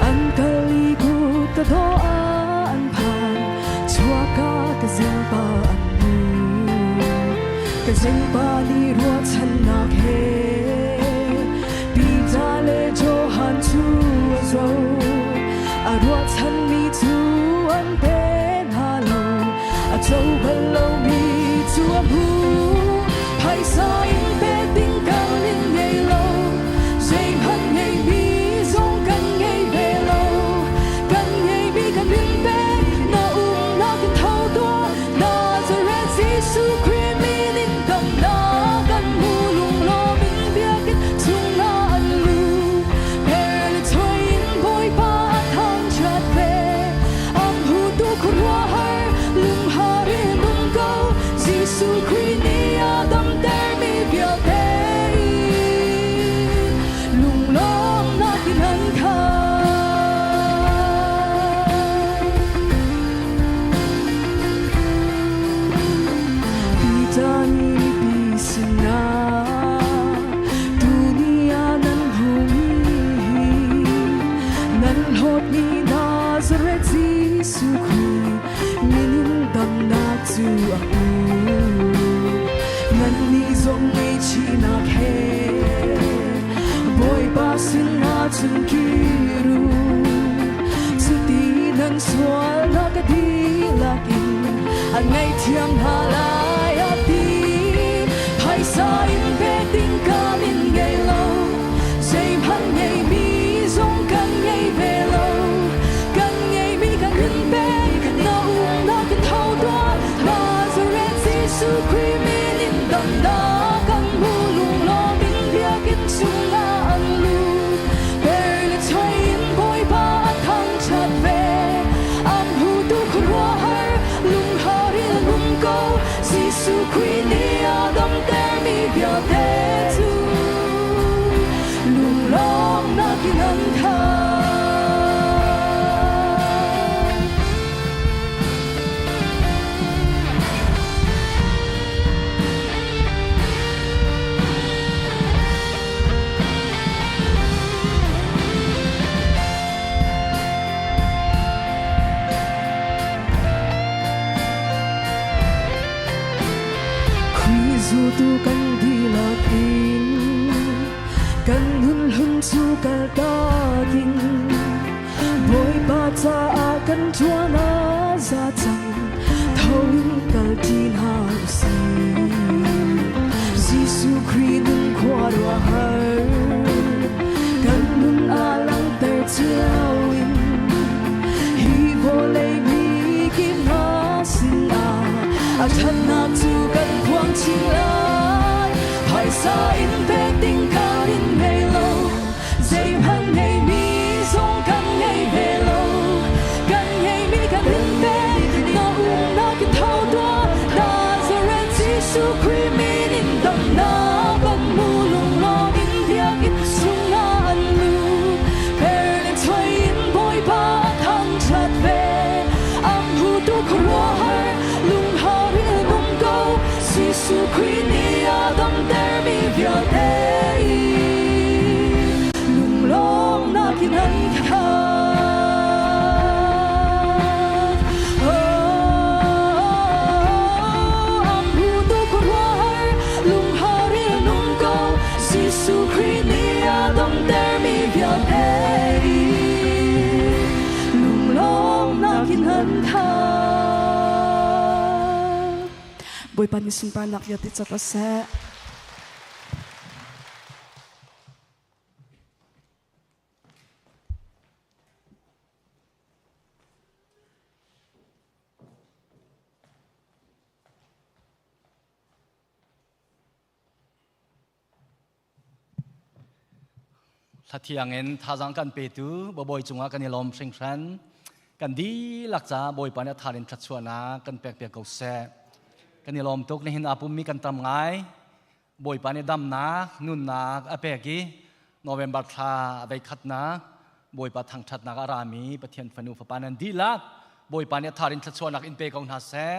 an kal i kutka dawh ah an phan. Chuaka ka zengpa an hmu. Ka zengpa nih ruahchannak he Peter le Johan cu a zoh. A ruahchanmi cu an pe hna lo. A co bal lomi cu a hmu. Phaisa in pek ding kan in ngei lo. Zeihmanh ngeimi zong kan ngei ve lo. Kan ngeimi kan in pek. Na umnak in tho tuah. Nazareth Jesuh Khrih min in damnak kan hmu. Lunglawm in biakinn chungah an lu. Per le choi in Bawipa a thangṭhat ve. Am hutu khuaruahhar lunghar in um ko. Jesuh Khrih nih a damtermi vialte lunglawmnak in an khat. Peter nih mipi sinah tuni ah nan hmuhmi hi nan hlawtmi Nazareth Jesuh Khrih min in damnak cu a hmu. Nannih zong ngaihchihnak he Bawipa sinah cun kir u. Cuti nan sualnak a dihlak in an ngaihthiam hna lai a ti. Phaisa in pek ding kan in ngei lo, zeihmanh ngeimi zong kan ngei ve lo. Kan ngeimi kan in pek, na umnak in tho tuah. Nazareth Jesuh Khrih min in damnak kan hmu lunglawm in biakinn chungah an lut. Per le choi in Bawipa a thangṭhat ve. Am hutu khuaruahhar lunghar in an um ko. Jesuh Khrih nih a damtermi vialte cu lunglawmnak in an khat. Khrih zultu kan dihlak in kan nun hlun cu kaltak in Bawipa caah kan ṭuan a za cang tho in kal ṭi hna usih. Jesuh Khrih nun khuaruahhar kan nun ah langhter cio in hi vawlei mi kip hna sinah a ṭhatnak cu kan phuang chin lai. Phaisa in pek ding kan in ngei lo, zeihmanh ngeimi zong kan ngei ve lo. Kan ngeimi kan in pek, na umnak in tho tuah. Nazareth Jesuh Khrih min in damnak kan hmu lunglawm in biakinn chungah an lut. Per le choi in Bawipa a thangṭhat ve. Am hutu khuaruahhar lunghar in an um ko. Jesuh Khrih nih a damtermi vialte lunglawmnak in an khat. Oh, am hutu khuaruahhar lunghar in an um ko. Jesuh Khrih nih a damtermi vialte lunglawmnak in an khat. Bawipa nih sunparnak vialte co ko seh. Hlathiang in thazaang kan petu Bawi cungah kan i lawm hringhran. Kan dihlak ca Bawipa nih a thar in thluachuahnak kan pek piak ko seh. Kan i lawm tuk nihin aa pummi kan tam ngai. Bawipa nih damnak, nunnak a pek i November thla a vei khatnak Bawipa thangṭhatnak a rami Pathian fanu fapa nan dihlak Bawipa nih a thar in thluachuahnak in pe ko hna seh.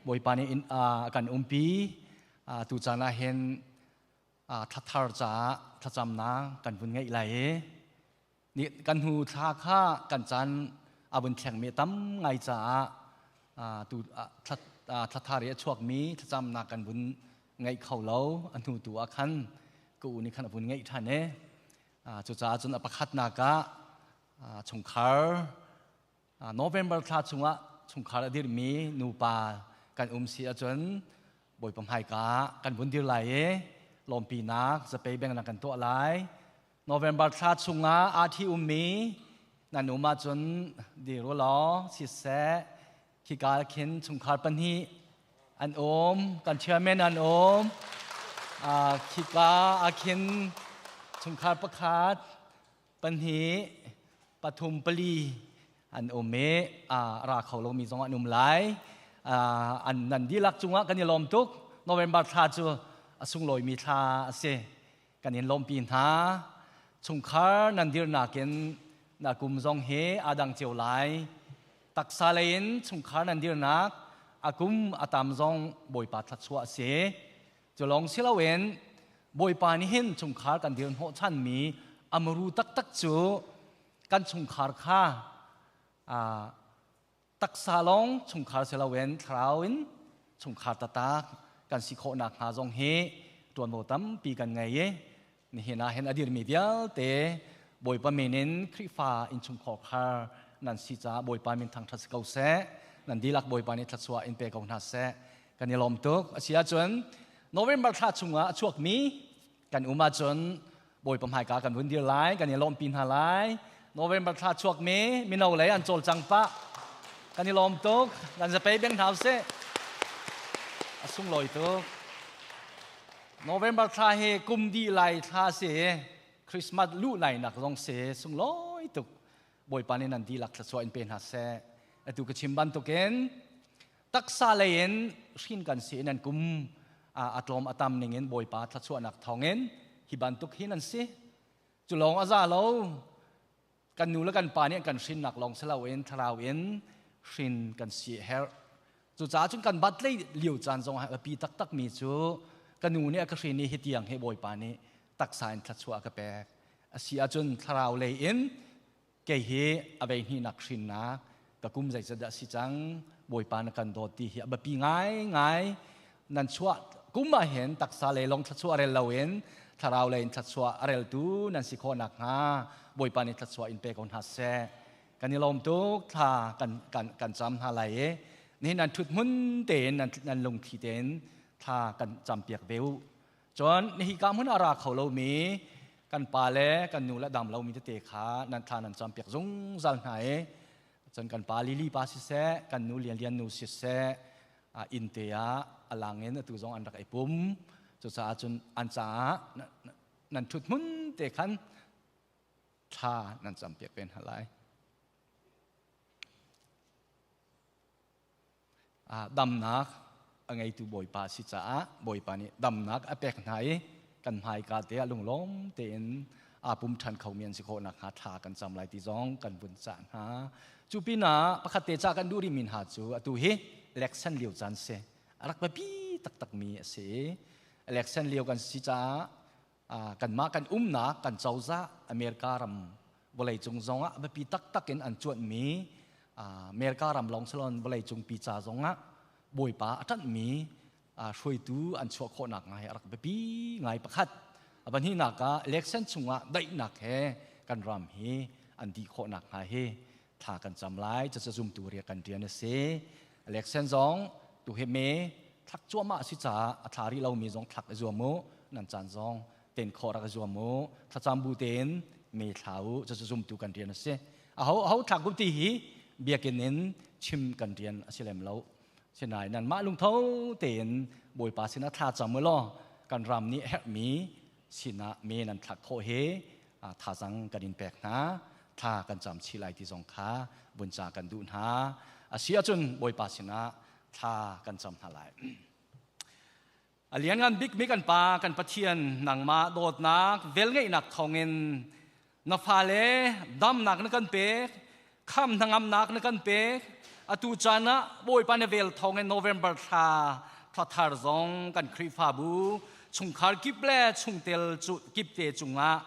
Bawipa nih in, a kan umpi. Tu caan ah hin Thlathar caah thlacamnak kan vun ngeih lai i ni kan hnu thla kha kan caan a vun thlengmi tam ngai caah tu thlathar i a chuakmi thlacamnak kan vun ngeih kho lo. A hnu tu ah khan ka u nih khan a vun ngeih ṭhan i cucaah cun a pakhatnak ah chungkhar November thla chungah chungkhar a dirmi nupa kan um si ahcun Bawipa hmaika kan vun dir lai i lawmpinak zapei bengnak kan tuah lai. November thla chungah aa ṭhi ummi nan um ahcun dir u law siseh khika khin chungkhar pahnih an um, kan chairman an um. Khika ah khin chungkhar pakhat pahnih pathum pali an um i ra kho lomi zong an um lai. An nan dihlak cungah kan i lawm tuk. November thla cu a sunglawimi thla a si. Kan in lawmpi hna. Chungkhar nan dirnak in na kum zong hi aa dang cio lai. Taksa lei in chungkhar nan dirnak a kum a tam zong Bawipa thluachuah a si. Cu lawng si loin Bawipa nih hin chungkhar kan dir hnawh chanmi a muru taktak cu kan chungkhar kha taksa lawng chungkhar si loin thlarau in chungkhar taktak kan si khawh nakhnga zong hi ṭuanvo tampi kan ngei i nihin ah hin a dirmi vialte Bawipa min in Khrihfa innchungkhar khar nan si caah Bawipa min thangṭhat si ko seh. Nan dihlak Bawipa nih thluachuah in pe ko hna seh. Kan i lawm tuk. A si ahcun November thla chungah a chuakmi kan um ahcun Bawipa hmaika kan vun dir lai, kan i lawmpi hna lai. November thla chuakmi mino lei an cawlcang pah. Kan i lawm tuk. Kan zapei beng hna usih. A sunglawi tuk. November thla hi kum dih lai thla si i Christmas luh lainak zong si sunglawi tuk. Bawipa nih nan dihlak thluachuah in pe hna seh. Atu ka chim bantukin taksa lei in hrin kan si in an kum a tlawm a tam ning in Bawipa thluachuahnak thawngin hi bantuk hi nan si. Cu lawng a za lo. Kan nu le kan pa nih an kan hrinnak lawng si loin thlarau in hrin kan si a herh. Cucaah cun kan bat lei lio caan zong ah a pi taktak mi cu ka nu nih a ka hrin i hi tiang hi Bawipa nih taksa in thluachuah a ka pek. A si ahcun thlarau lei in kei hi a vei hnihnak hrinnak ka kum zeizat dah si cang Bawipa na kan dawt ti hi a biapi ngaingai. Nan chuah kum ah hin taksa lei lawng thluachuah rel loin thlarau lei in thluachuah a reltu nan si khawh nakhnga Bawipa nih thluachuah in pe ko hna seh. Kan i lawm tuk. Thla kan kan kan cam hna lai i nihin nan ṭhut hmun tein nan nan lungthli tein thla kan campiak ve u. Cun nihi ka hmun ah ra kho lomi kan pa le kan nu le dam lomi tete kha nan thla nan campiak zungzal hna i cun kan pa Lili pa siseh, kan nu Lian Lian nu siseh, inn te ah a lang in atu zong an rak i pum. Cucaah cun an caah nan ṭhut hmun te khan thla nan campiak ve hna lai. Damnak a ngeitu Bawipa si caah Bawipa nih damnak a pek hna i kan hmaika te ah lunglawm tein aa pum ṭhan khomi an si khawh nakhnga thla kan cam lai ti zong kan vun cah hna. Cu pinah pakhat te ca kan duh rihmi hna cu atu hi election lio caan si. A rak biapi taktakmi a si. Election lio kan si caah kanmah kan umnak kan cozah America ram vawleicung zongah biapi taktak in an cuanhmi America ram lawng salon vawleicung pi ca zongah Bawipa a ṭanhmi hruaitu an chuah khawhnak ngai a rak biapi ngai pakhat. A pahnihnak ah election chungah daihnak he kan ram hi an dih khawhnak hnga hi thla kan cam lai. Cucu zumtu rian kan rian a si. Election zong tu hi me thlak cuahmah a si caah a thla rih lomi zong thlak i zuam u. Nan caan zong ten khawh rak i zuam u. Thlacam bu tein me thla u. Cucu zumtu kan rian a si. Aho aho thlak u ti hi biakinn in chim kan rian a si lem lo. Sinain nanmah lungtho tein Bawipa sinah thla cam u law kan ram nih herhmi sinah me nan thlak khawh hi thazang kan in pek hna. Thla kan cam chih lai ti zong kha vun ca kan duh hna. A si ahcun Bawipa sinah thla kan cam hna lai. A lianngan bikmi kan Pa, kan Pathian, nangmah dawtnak, velngeihnak thawngin na fale damnak na kan pek, kham hnangamnak na kan pek. Atu caan ah Bawipa na vel thawngin November thla thla thar zong kan Khrihfabu Chungkhar kip le chungtel kip te cungah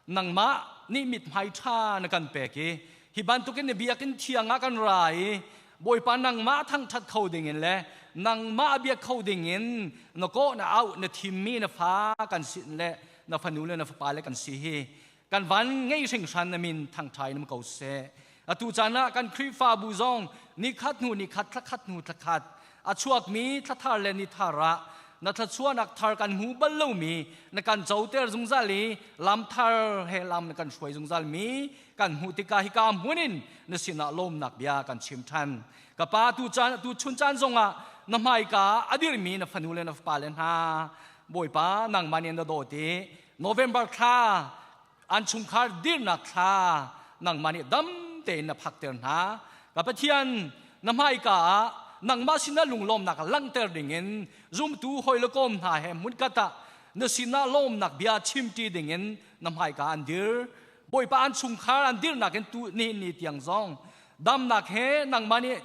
nangmah nih mithmai ṭha na kan pek i hi bantukin na biakinn thiang ah kan ra i Bawipa nangmah thangṭhat kho dingin le nangmah biak kho dingin na kawh na auh na thimmi na fa kan sin le na fanu le na fapa le kan si hi kan van ngei hringhran na min thangṭha in um ko seh. Atu caan ah kan Khrihfabu zong nikhat hnu nikhat, thlakhat hnu thlakhat a chuakmi thlathar le nithar ah na thluachuahnak thar kan hmu bal lomi na kan coter zungzal i lam thar he lam na kan hruai zungzal mi kan hmuh tikah hika hmun in na sinah lawmnak bia kan chim ṭhan. Ka pa, tu caan tu chun caan zongah na hmaika a dirmi na fanu le na fapa le hna, Bawipa, nangmah nih na dawt i November thla an chungkhar dirnak thla nangmah nih dam tein na phakter hna. Ka Pathian, na hmaika ah nangmah sinah lunglawmnak langhter dingin zumtu hawi le kom hna he hmunkhat ah na sinah lawmnak bia chimṭi dingin na hmaika an dir. Bawipa, an chungkhar an dirnak in tu nihin ni tiang zong damnak he nangmah nih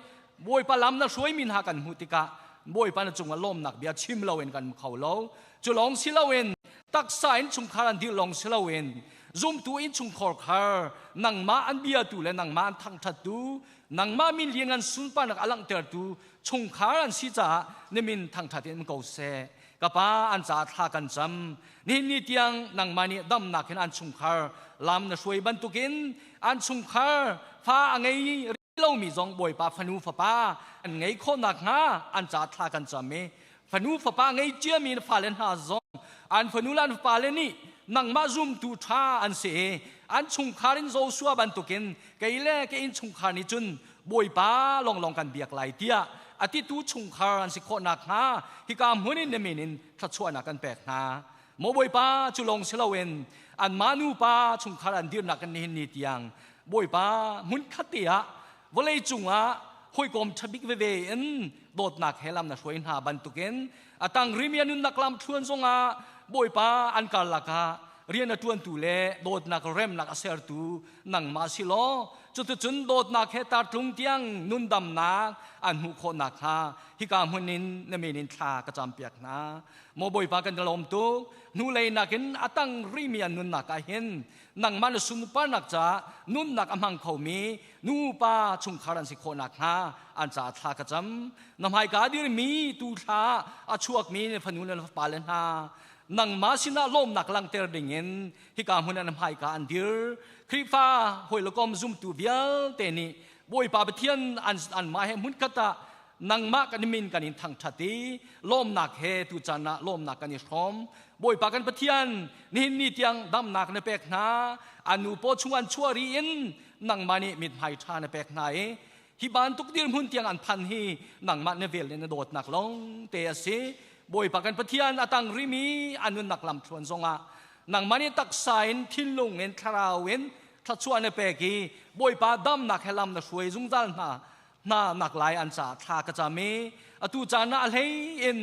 Bawipa lam na hruaimi hna kan hmuh tikah Bawipa na cungah lawmnak bia chim loin kan kho lo. Cu lawng si loin taksa in chungkhar an dir lawng si loin zumtu in chungkhar khar nangmah an biatu le nangmah an thangṭhattu, nangmah min lianngan sunparnak a langhtertu chungkhar an si caah na min thangṭhat in um ko seh. Ka Pa, an caah thla kan cam. Nihin ni tiang nangmah nih damnak hin an chungkhar lam na hruai bantukin an chungkhar fa a ngei lomi zong Bawipa fanu fapa an ngei khawh nakhnga an ca thla kan cam i fanu fapa ngei ciami na fale hna zong an fanu le an fapale nih nangmah zumtu ṭha an si i an chungkhar in Joshua bantukin kei le ka innchungkhar nih cun Bawipa lawnglawng kan biak lai tiah a titu chungkhar an si khawh nakhnga hika hmun in na min in thluachuahnak kan pek hna. Maw Bawipa, cu lawng si loin anmah nupa chungkhar an dirnak in nihin ni tiang Bawipa hmun khat te ah vawlei cungah hawikom ṭhabik veve in dawtnak he lam na hruai hna bantukin a tang rimi a nunnak lam thluan zongah Bawipa an karlak ah rian a ṭuantu le dawtnak remnak a sertu nangmah si law cuticun dawtnak he tartlung tiang nundamnak an hmuh khawh nakhnga hika hmun in na min in thla ka campiak hna. Maw Bawipa, kan lawm tuk. Hnulei nakin a tang rimi an nunnak ah hin nangmah na sunparnak caah nunnak a hmang khomi nupa chungkhar an si khawh nakhnga an caah thla ka cam. Na hmaika dirmi tu thla a chuakmi na fanu le na fapale hna nangmah sinah lawmnak langhter dingin hika hmun ah na hmaika an dir. Khrihfa hawi le kom zumtu vialte nih Bawipa Pathian anmah he hmunkhat ah nangmah kan min kan in thangṭhat i lawmnak he tu caan ah lawmnak kan i hrawm. Bawipa kan Pathian, nihin ni tiang damnak na pek hna, an nu paw chung an chuah ri in nangmah nih mithmai ṭha na pek hna i hi bantuk dirhmun tiang an phan hi nangmah na vel le na dawtnak lawng te a si. Bawipa kan Pathian, a tang rimi an nunnak lamthluan zongah nangmah nih taksa in, thinlung in, thlarau in thluachuah na pek i Bawipa damnak he lam na hruai zungzal hna nak lai an caah thla ka cam i atu caan ah a hlei in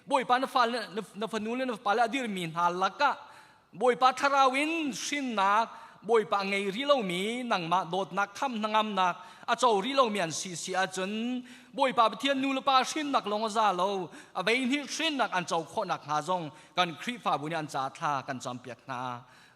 Bawipa na fale na fanu le na fapale a dirmi hna lakah Bawipa thlarau in hrinnak Bawipa ngei rih lomi, nangmah dawtnak kham hnangamnak a co rih lomi an si si ahcun Bawipa Pathian, nu le pa hrinnak lawng a za lo, a vei hnih hrinnak an co khawh nakhnga zong kan Khrihfabu nih an caah thla kan campiak hna.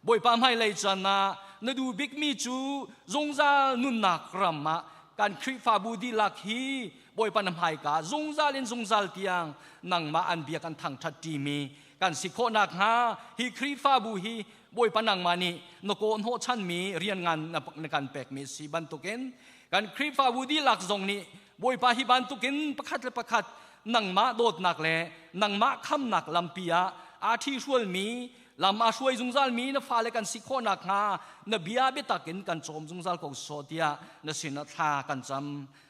Bawipa, hmailei caan ah na duh bikmi cu zungzal nunnak ram ah kan Khrihfabu dihlak hi Bawipa na hmaika zungzal in zungzal tiang nangmah an biak an thangṭhat ṭimi kan si khawh nakhnga hi Khrihfabu hi Bawipa nangmah nih na kawhhnawh chanmi rian ngan na kan pekmi si bantukin kan Khrihfabu dihlak zong nih Bawipa hi bantukin pakhat le pakhat nangmah dawtnak le nangmah khamnak lampi ah aa ṭhihrualmi, lam a hruai zungzalmi na fale kan si khawh nakhnga na bia biatak in kan cawm zungzal ko sawh tiah na sinah thla kan cam.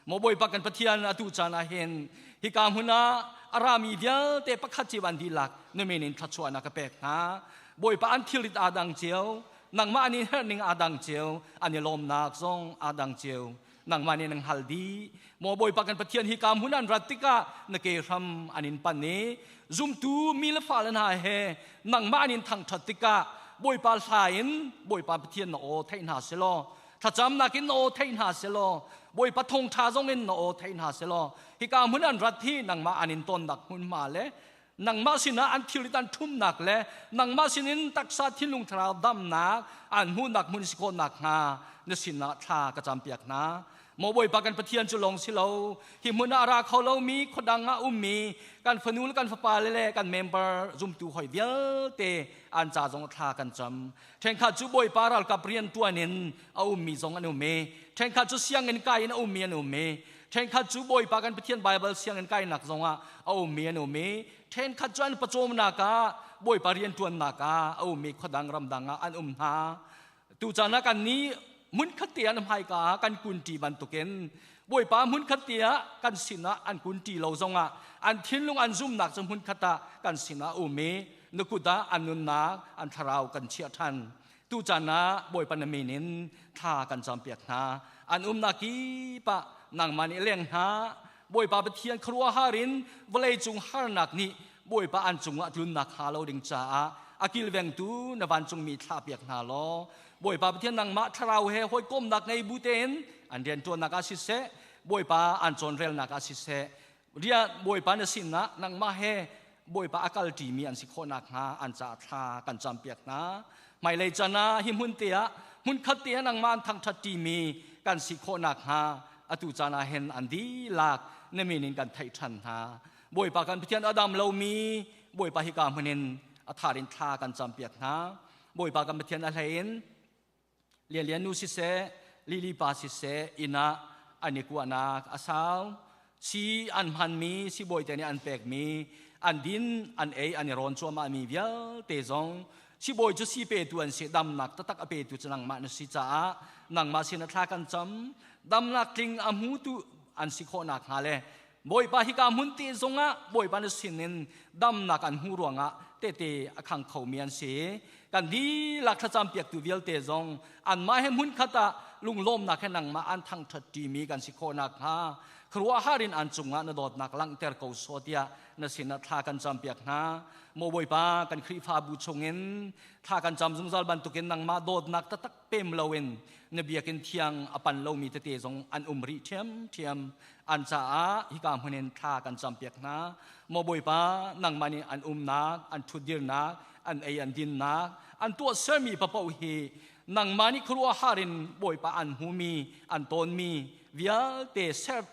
Maw Bawipa kan Pathian, atu caan ah hin hika hmun ah a rami vialte pakhat cio an dihlak na min in thluachuahnak ka pek hna. Bawipa, an thilrit aa dang cio, nangmah an in herhning aa dang cio, an i lawmnak zong aa dang cio. Nangmah nih nan hngal dih. Maw Bawipa kan Pathian, hi ka hmun an rat tikah na ke hram an in pan i zumtu mi le fale hna he nangmah an in thangṭhat tikah Bawipa hla in Bawipa Pathian na aw theih hna selaw, thlacamnak in na aw theih hna selaw, Bawipa thawngṭha zong in na aw theih hna selaw hika hmun an rat hi nangmah an in tonnak hmunhma le Nangmah sinah an thilrit an ṭhumnak le nangmah sinin taksa thinlung thlarau damnak an hmuhnak hmun si khawh nakhnga na sinah thla ka campiak hna. Maw Bawipa kan Pathian cu lawng si lo, hi hmun ah a ra kho lomi khuadang ah ummi kan fanu le kan fapa le kan member zumtu hoi vialte an ca zong thla kan cam. Ṭhenkhat cu Bawipa ralkap rian ṭuan in a ummi zong an um i, ṭhenkhat cu sianginn kai in a ummi an um i, ṭhenkhat cu Bawipa kan Pathian Baibal sianginn kainak zong ah a ummi an um i, ṭhenkhat cu an pawcawmnak ah Bawipa rian ṭuannak ah a ummi khuadang ramdang ah an um hna. Tucaan ah kan nih hmunkhat te ah na hmaika ah kan kunṭi bantukin Bawipa hmunkhat te ah kan sinah an kunṭi lo zongah an thinlung an zumnak cu hmunkhat ah kan sinah a um i na kut ah an nunnak an thlarau kan chiah ṭhan. Tucaan ah Bawipa na min in thla kan campiak hna. An umnak kip ah nangmah nih leng hna. Bawipa Pathian khuaruahhar in vawleicung harnak nih Bawipa an cungah tlunnak hnga lo ding caah a kilvengtu na vancungmi thlahpiak hna law Bawipa Pathian nangmah thlarau he hawikomnak ngei bu tein an rianṭuannak ah siseh Bawipa an cawnrelnak ah siseh rian Bawipa na sinah nangmah he Bawipa a kalṭimi an si khawh nakhnga an caah thla kan campiak hna. Hmailei chan ah hi hmun te ah hmunkhat te ah nangmah an thangṭhatṭimi kan si khawh nakhnga atu caan ah hin an dihlak na min in kan theih ṭhan hna. Bawipa kan Pathian a dam lomi Bawipa hika hmun in a thar in thla kan campiak hna. Bawipa kan Pathian a hlei in Lianlian nu siseh, Lili pa siseh, inn ah an i kuahnak a sau. Si an hmanmi, sibawi te nih an pekmi, an din, an ei, an i rawn cuahmahmi vialte zong sibawi cu si petu an si, damnak taktak a petu cu nangmah na si caah nangmah sin ah thla kan cam. Damnak tling a hmutu an si khawh nakhnga le Bawipa hika hmun te zongah Bawipa na sinin damnak an hmuh ruangah tehte a khang khomi an si. Kan dihlak thlacam piaktu vialte zong anmah he hmunkhat ah lunglawmnak he nangmah an thangṭhat ṭimi kan si khawh nakhnga khuaruahhar in an cungah na dawtnak langhter ko sawh tiah na sinah thla kan campiak hna. Maw Bawipa kan Khrihfabu chungin thla kan cam zungzal bantukin nangmah dawtnak taktak pem loin na biakinn thiang a pan lomi tete zong an um rih ṭhiamṭhiam. An caah hika hmun in thla kan campiak hna. Maw Bawipa, nangmah nih an umnak, an ṭhutdirnak, an ei an dinnak, an tuahsermi paoh hi nangmah nih khuaruahhar in Bawipa an hmumi, an tawnmi vialte ser,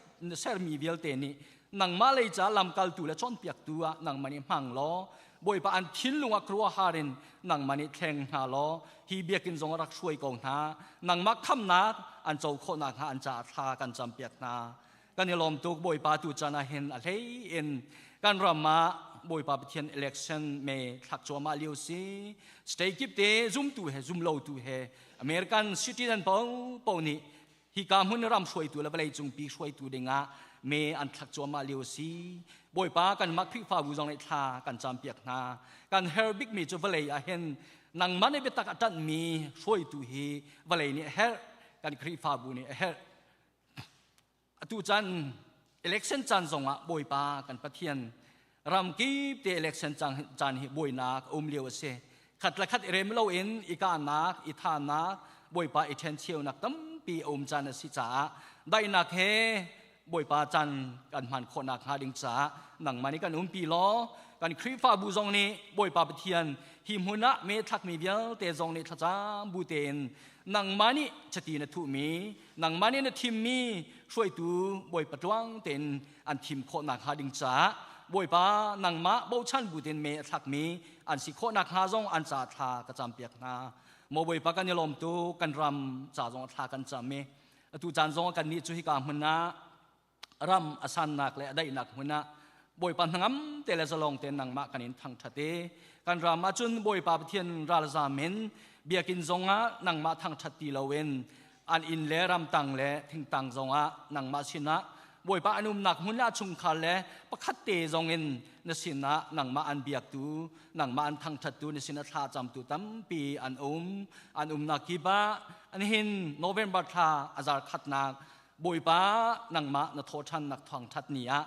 sermi vialte nih nangmah lei ca lamkaltu le cawnpiaktu ah nangmah nih hmang law Bawipa an thinlung ah khuaruahhar in nangmah nih thleng hna law hi biakinn zong rak hruai ko hna. Nangmah khamnak an co khawh nakhnga an caah thla kan campiak hna. Kan i lawm tuk Bawipa tu caan ah hin a hlei in kan ram ah Bawipa Pathian election me thlak cuahmah lio si. State kip te zumtu he zumlotu he American citizen paohpaoh nih Hika hmun ram hruaitu le vawlei cungpi hruaitu dingah me an thlak cuahmah lio a si. Bawipa kanmah Khrihfabu zong nih thla kan campiak hna. Kan herh bikmi cu vawlei ah hin nangmah nih biatak a ṭanhmi hruaitu hi vawlei nih a herh, kan Khrihfabu nih a herh. Atu caan election caan zongah Bawipa kan Pathian ramkip te election caan hi buainak a um lio a si. Khat le khat i rem loin i kahnak, i thahnak, Bawipa i ṭhencheunak tampi a um caan a si caah daihnak he Bawipa caan kan hman khawh nakhnga ding caah nangmah nih kan umpi law kan Khrihfabu zong nih Bawipa Pathian hi hmun ah me thlakmi vialte zong nih thlacam bu tein nangmah nih chiti na thuhmi nangmah nih na thimmi hruaitu Bawipa tluang tein an thim khawh nakhnga ding caah Bawipa nangmah bochan bu tein me a thlakmi an si khawh nakhnga zong an ca thla ka campiak hna. Maw Bawipa kan i lawm tuk kan ram ca zong thla kan cam i atu caan zong kan nih cu hika hmun ah ram a sannak le a daihnak hmun ah Bawipa hnangam te le zalong te nangmah kan in thangṭhat i kan ram ah cun Bawipa Pathian ralzam in biakinn zongah nangmah thangṭhat ti loin an inn le ramtang le thingtang zongah nangmah sinah Bawipa an umnak hmun le a chungkhar le pakhat te zongin na sinah nangmah an biaktu nangmah an thangṭhattu na sinah thla camtu tampi an um an umnak kip ah an hin November thla azar khatnak Bawipa nangmah na thawhṭhannak thawngṭhat ni ah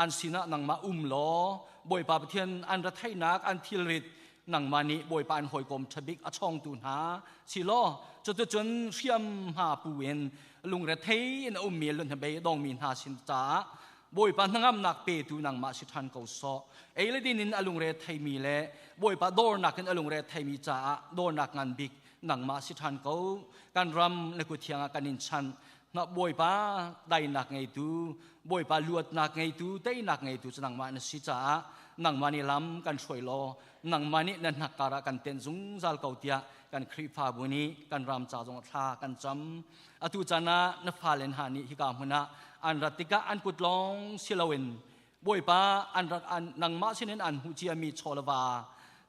an sinah nangmah um law Bawipa Pathian an retheihnak an thilrit nangmah nih Bawipa an hawikom ṭhabik a chawngtu hna si law cuticun hriam hma pu in lungrethei in a ummi lunhnabei dongmi hna sin caah. Bawipa hnangamnak petu nangmah si ṭhan ko sawh. Ei le din in a lungre theimi le Bawipa dawrnak in a lungre theimi caah dawrnak ngan bik nangmah si ṭhan ko. Kan ram le kuthiang ah kan in chanh. Na Bawipa dainak ngeitu, Bawipa luatnak ngeitu, teinak ngeitu cu nangmah na si caah nangmah nih lam kan hruai law nangmah nih na hnakkar ah kan tenh zungzal ko tiah kan Khrihfabu nih kan ram ca zong thla kan cam. Atu caan ah na fale hna nih hika hmun ah an rat tikah an kut lawng si loin Bawipa an rak an nangmah sinin an hmuh ciami chawlava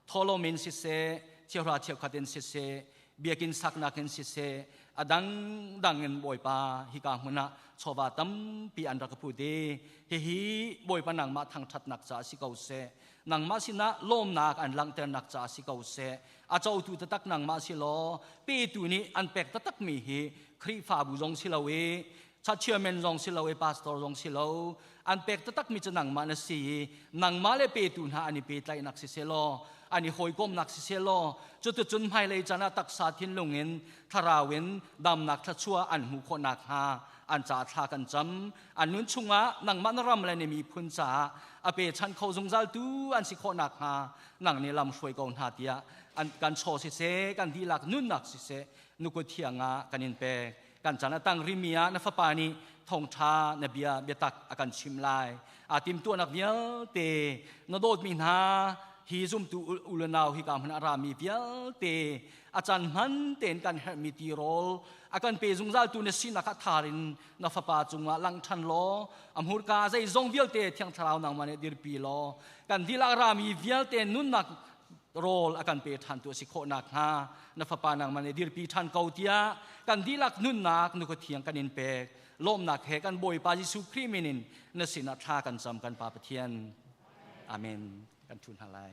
thawlawm in siseh chiahra cheukhat in siseh biakinn saknak in siseh a dangdang in Bawipa hika hmun ah chawva tampi an rak put i hihi Bawipa nangmah thangṭhatnak caah si ko seh nangmah sinah lawmnak an langhternak caah si ko seh a cotu taktak nangmah si law petu nih an pek taktakmi hi Khrihfabu zong si lo i chairman zong si lo i pastor zong si lo an pek taktakmi cu nangmah na si i nangmah le petu hna an i pehtlaihnak si selaw an i hawikomnak si selaw cuticun hmailei caan ah taksa thinlung in thlarau in damnak thluachuah an hmuh khawh nakhnga an ca thla kan cam an nun chungah nangmah na ram le na miphun caah a pechan kho zungzal tu an si khawh nakhnga nang nih lam hruai ko hna tiah an kan chaw siseh kan dihlak nunnak siseh nukut thiang ah kan in pek kan chan a tang rimi ah na fapa nih thawngṭha na bia biatak a kan chim lai a timtuahnak vialte na dawtmi hna hi zumtu ulenau hi ka hmun a rami vialte a caan hman tein kan herhmi tirawl a kan pe zungzal tu na sinak ah tharin na fapa cungah lang ṭhan law a hmurka zeizong vialte thiang thlarau nangmah nih dirpi law kan dihlak rami vialte nunnak rawl a kan pe ṭhan tu a si khawh nakhnga na fapa nangmah nih dirpi ṭhan ko tiah kan dihlak nunnak nu thiang kan in pek lawmnak he kan Bawipa Jesuh Khrih min in na sinah thla kan cam kan Pa Pathian amen kan ṭhu hna lai.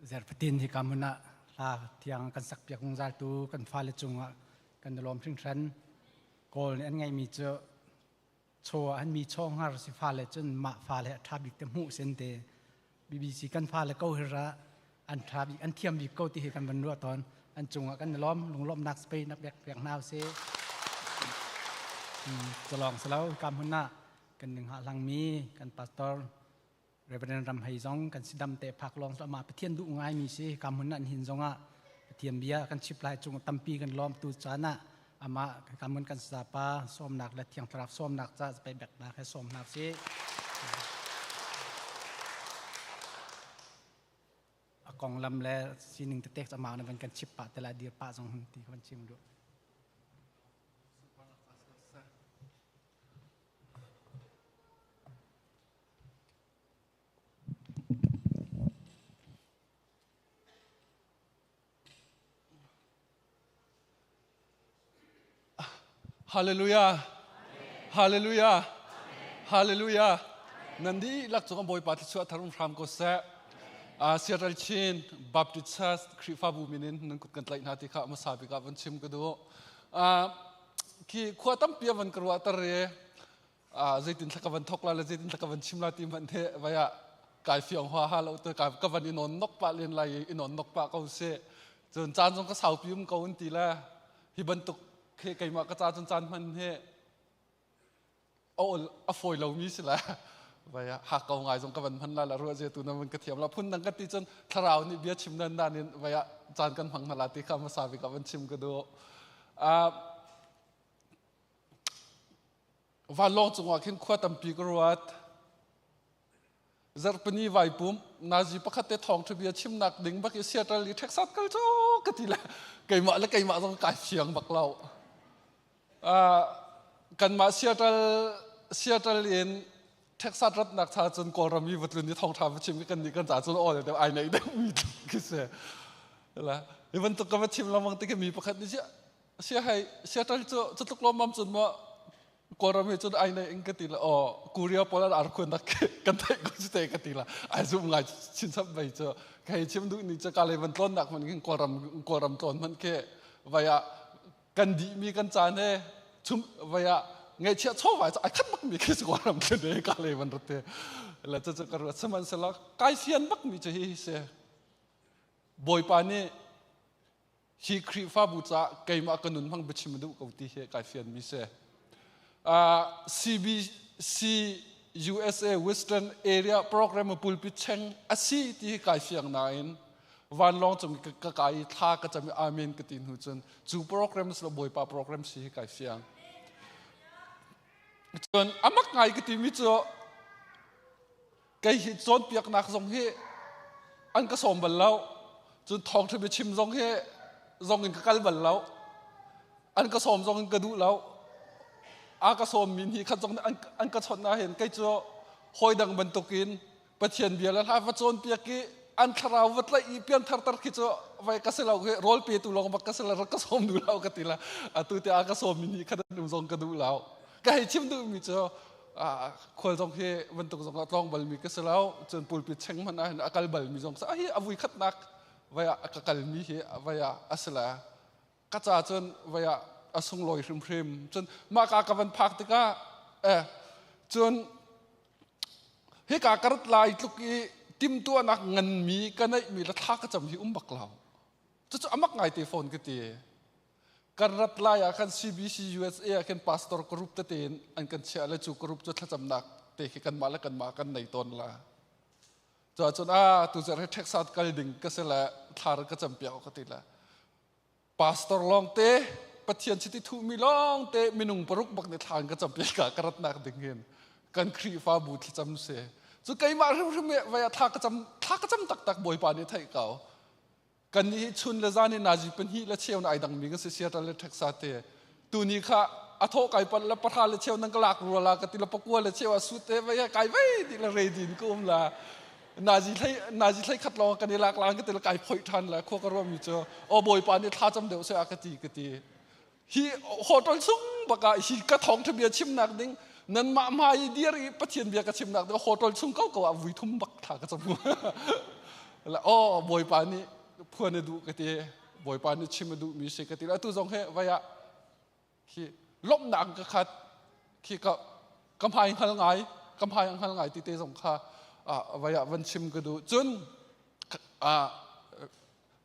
Zerfatin hi ka hmun ah hla thiang kan sak piak zungzal tu kan fale cungah kan i lawm hringhran. Kawl nih an ngeihmi cu chaw an mi chaw hngar si fale cun mah fale a ṭha bik te hmuh sin te BBC kan fale ko hi ra an ṭha bik an thiam bik ko ti hi kan van ruah tawn an cungah kan i lawm lunglawmhnak spei nak pek pek hna usih calong salo ka hmun ah kan ning hlang mi kan pastor Reverend Ram Hei zong kan sidam te phak lawng ama Pathian duh ngai mi si ka hmun an hin zong ah Pathian bia kan chip lai cung tampi kan lawm tu caan ah ama ka mun kan sapa sawmnak le thiang thlarau sawmnak ca pe bek nak he sawm hna si a konglam le sining tetek amah na van kan chip pah te la dir pah zong hun ti kan chim duh. Hallelujah. Hallelujah. Hallelujah. Nan dihlak cung Bawipa thluachuah thar um hram ko seh. Seattle Chin Baptist Church Khrihfabu min in nan kut kan tlaih hna ti kha hmasa bik ah van chim ka duh. Khi khua tampi van ka ruah tar i zeitin thla ka van thok la le zeitin thla ka van chim la ti hmanh he vai ah kai fiang hua ha lo te ka van i non nok pah len lai i non nok pah ko si. Cun caan zong ka saupi um ko an ti le hi bantuk khi keimah ka ca cun caan hman hi a fawi lomi si le vai ha ko ngai zong ka van hman la la ruah je tu na van ka thiam la phun dang ka ti cun thlarau nih bia chim nan dan in vai ah caan kan hmang hna la ti kha hmasa bik ah van chim ka duh. Vanlawng cungah khin khua tampi ka ruat. Zarhpini vaipum nazi pakhat te thawngṭha bia chimnak ding bak i Seattle i Texas kal cu ka ti le keimah le keimah zong kai fiang bak lo. Kanmah Seattle in Texas ratnak cha cun Kawlram i va tlun i thawngṭha va chim kan nih kan ca cun aw deuh ai nei deuh mi khi si. La, hi bantuk ka va chim lengmang ti khi mi pakhat nih sia hei Seattle cu cutluk lawmmam cun maw Kawlram hi cun ai nei in ka ti la aw Korea pawl an ar khuan nak kan theih ko cu te ka ti la ai zum ngai chinchap vei cu hei chim duh ni cu ka le van tlawn nak hman khin Kawlram Kawlram tlawn hman khi vai ah kan dih mi kan caan he chum vai ah ngaihchiah chawva cu ai khat bak mi khi Kawlram thlun he ka le van rat te la cu cu ka ruat sihmanhsehlaw kai fian bak mi cu hi si Bawipa nih hi Khrihfabu caah keimah ka nun hmang biachim a duh ko ti hi kai fianmi si. CBC USA Western Area Program pulpit cheng a si ti hi kai fiang nain vanlawng cung ka kai i thla ka cam i amen ka ti hnu cun cu program si lo Bawipa program si hi kai fiang. Cun amak ngai ka timi cu Kei hi cawnpiaknak zong hi an ka sawm bal lo. Cun thawngṭha biachim zong hi zong in ka kal bal lo. An ka sawm zong in ka duh lo. A ka sawmmi hi khat zong an ka chawnh ahhin kei cu hawi dang bantukin Pathian bia le hla va cawnpiak i an thlarau va tlaih i pianthar tar khi cu vai ka si lo khi rawl petu lawng bak ka si lo rak ka sawm duh lo ka ti la atu te a ka sawmmi nih khat an um zong ka duh lo ka hei chim duhmi cu khual zong hi bantuk zong ah tlawng balmi ka si lo cun pulpit cheng hmanh ah hin a kal balmi zong hi a vui khatnak vai ah ka kalmi hi vai ah a si la ka ca cun vai ah a sunglawi hrimhrim cun mah ka ka van phak tikah eh cun hika ka rat lai tluk i timtuahnak nganmi ka neihmi le thla ka cam hi um bak lo cucu amak ngai te phone ka ti Kan rat lai ah khan CBC USA ah khin pastor group tete in an kan chiah le cu group cu thlacamnak te khi kanmah le kanmah kan nei tawn la. Cu cun a tu zarh hi Texas kal ding ka si le thla ka cam piak ka ti le. Pastor lawng te Pathian chiti thuhmi lawng te minung paruk bak nih thla an ka cam piak ka ka ratnak ding hin kan Khrihfabu thlacam si. Cu keimah hrimhrim vai ah thla ka cam thla ka cam taktak Bawipa nih theih ko. Kan nih hi chun le zan hi nazi pahnih le cheu na ai dangmi kan si Seattle le Texas te. Tuni kha a thawh kai pan le pahra le cheu nan ka lak rua la ka ti le pakua le cheu a sut te vai kai vai ti le ready in ka um la. Nazi thlei nazi thlei khat lawng kan i lak lang ka ti le kai phoih than la khua ka ruahmi cu o bawipa nih thla cam deuh se a ka ti ka ti. Hi hotel chung baka hi ka thawngtha bia chimnak ding nanmah hmai i dir i Pathian bia ka chimnak ding hotel chung ko ko ah vui thum bak thla ka cam. La oh Bawipa nih phuan a duh ka ti. Bawipa nih chim a duhmi si ka ti. Atu zong he vai ah khi lawmhnak ka khat khi ka ka hmai hngal ngai ka hmai hngal ngai ti te zong kha vai ah van chim ka duh. Cun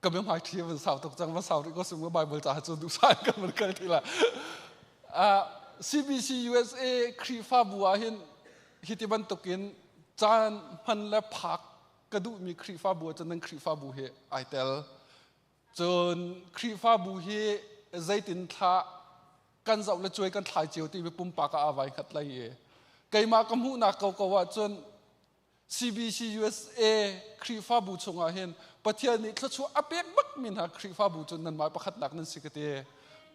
ka mi hmai thi van sau tuk cang van sau rih ko sung Bible ca cu duh sai ka van kal ti la. CBC USA Khrihfabu ah hin hi ti bantukin caan hman le phak ka duhmi Khrihfabu ah cun nan Khrihfabu hi ai tel. Cun Khrihfabu hi zeitin thla kan zoh le cuai kan thlai cio ti mi pumpak ah aa vai khat lai i keimah ka hmuhnak ko ko ah cun CBC USA Khrihfabu chungah hin Pathian nih thluachuah a pek bakmi hna Khrihfabu cu nanmah pakhatnak nan si ka ti.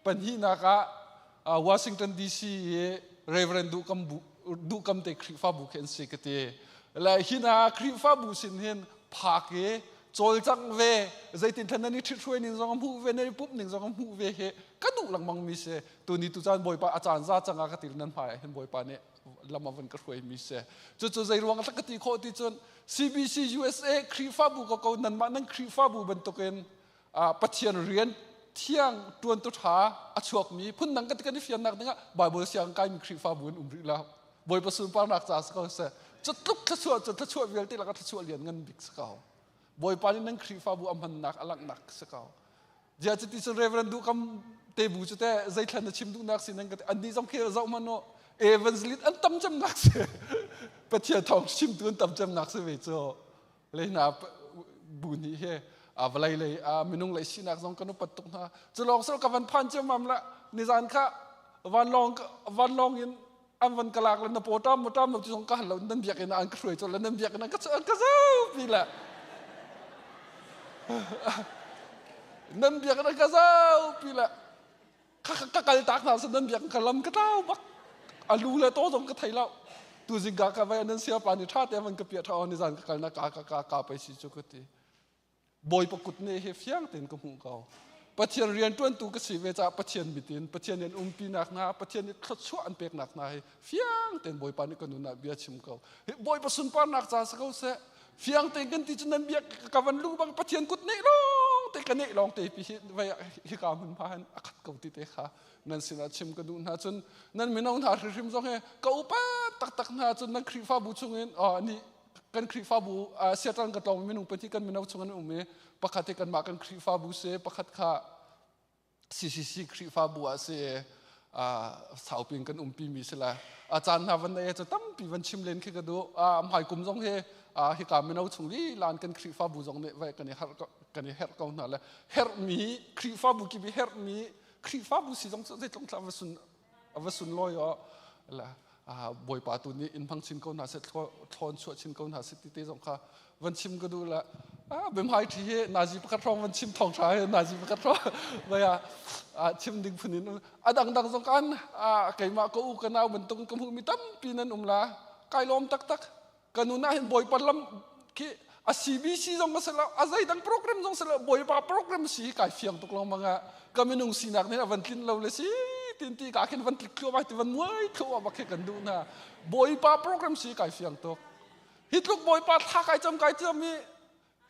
Pahnihnak ah Washington DC i Reverend Duhkam, Duhkam te Khrihfabu khi an si ka ti. Le hi hna Khrihfabu sin hin phak i cawlcangh ve zeitin thlan nan i ṭhithruai ning zong a hmuh ve nan i pumh ning zong a hmuh ve hi ka duh lengmang mi si. Tuni tu caan Bawipa a caan za cang ah ka ti nan hmai ah hin Bawipa nih lam a van ka hruaimi si. Cucu zei ruang ah ka ti khawh ti cun CBC USA Khrihfabu ko ko nanmah nan Khrihfabu bantukin Pathian rian thiang ṭuantu ṭha a chuakmi phundang kan kan i fiannak dingah Bible siang kaimi Khrihfabu in um rih lo. Bawipa sunparnak ca si ko seh. Cu tluk thluachuah cu thluachuah vialte lakah thluachuah lian ngan bik si ko. Bawipa nih nan Khrihfabu a hmannak a langhnak si ko. Zia cuti cun Reverend duh kam te bu cu te zeithlan na chim duhnak si nan ka ti annih zong khi zoh hmanh u evangelist an tam cemnak si Pathian thawng chimtu an tam cemnak si ve cu le hna bu nih he a vawlei lei a minung lei sinak zong kan upat tuk hna cu lawng sal ka van phan ciammam la nizan kha vanlawng vanlawng in an van ka lak le na paw ṭam maw ṭam lo ti zong ka hal lo nan biakinn ah an ka hruai colh le nan biakinn ah ka an ka zaupi le nan biakinn ah ka zaupi le ka kal tak hna sa nan biakinn ka lam ka tlau bak a lu le to zong ka thei lo tu zingka ka vai nan siapa ni ṭha te van ka piah ṭha ni zan ka kal na ka ka ka ka pai si cu ka ti Bawipa kut nih hi fiang tein ka hmuh ko. Pathian rianṭuantu ka si ve caah Pathian mit in Pathian nih an umpinak hna, Pathian nih thluachuah an peknak hna hi fiang tein Bawipa nih ka nun ah bia chim ko. Hi Bawipa sunparnak ca si ko seh. Fiang tein kan ti cu nan bia ka van lu bang Pathian kut nih lawng te ka nih lawng te pi hi vai hika hmun hma hin a khat ko ti te kha nan sinah chim ka duh hna cun nan mino hna hrimhrim zong hi ka upa taktak hna cun nan Khrihfabu chungin oh, nih kan Khrihfabu Seattle ka tlawng minung pahnih kan mino chung an um i pakhat hi kanmah kan Khrihfabu si pakhat kha CCC Khrihfabu ah si saupi in kan umpi mi si la a caan hna van nei cu tampi van chim len khi ka duh hmai kum zong hi hika mino chung lilan kan Khrihfabu zong nih vai kan i harh kan i herh ko hna le herhmi Khrihfabu kip i herhmi Khrihfabu si zong cu zeitlung thla va sun a va sunlawi aw la bawipa tu nih in hmang chin ko hna seh thlawn chuah chin ko hna seh ti te zong kha van chim ka duh la biamhai thi hi nazi pakhat hrawng van chim thawng tha hi nazi pakhat hrawng vaya chim ding phun in a dang dang zong kan keimah ka u ka nau bantuk ka hmuh mi tampi nan um la kai lawm taktak Ka nun ah hin Bawipa lam khi a CBC zong a si lo a zeidang program zong si lo Bawipa program si kai fiang tuk lengmang ah ka minung sinak nih a van tlin lo le si tin ti ka khin van tlik thluahmah ti van muai thluahmah bak khi kan duh hna Bawipa program si kai fiang tuk hi tluk Bawipa thla kai cam kai cam i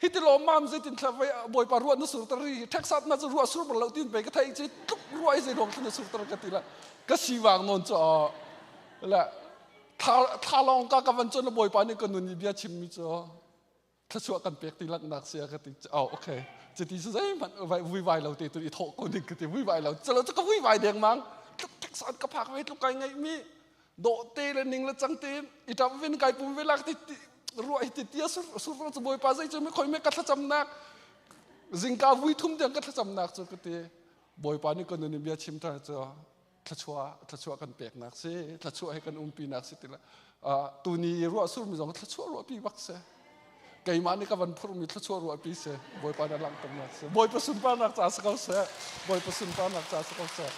hi ti lawmmam zeitin thla vai Bawipa ruah na surter hi Texas na cu ruah sur bal lo tin pe ka thei chi tluk ruah i zei ruang thla na surter ka ti la ka siwang nawn cu la thla lawng ka ka van cun Bawipa nih ka nun i bia chimmi cu thluachuah kan pek ti laknak sia ka ti oh okay cuti cu zeihmanh vuivai lo te tu i thawh ko ning ka ti vuivai lo calo cu ka vuivai dengmang tluk Texas ka phak ve tluk kai ngaih mi dawhte le ning le cang te i ṭap vin kai pum ve lak ti ruah hi ti tia sur sur cu bawipa zei cu mi khoi me ka thlacamnak zingka vui thum tiang ka thlacamnak cu ka ti bawipa nih ka nun in bia chim ṭhan cu thluachuah thluachuah kan peknak si thluachuah he kan umpinak si ti la tuni ruah sur mi zong thluachuah ruahpi bak si keimah nih ka van phurhmi thluachuah ruahpi si bawipa na langhternak si bawipa sunparnak ca si ko seh bawipa sunparnak ca si ko seh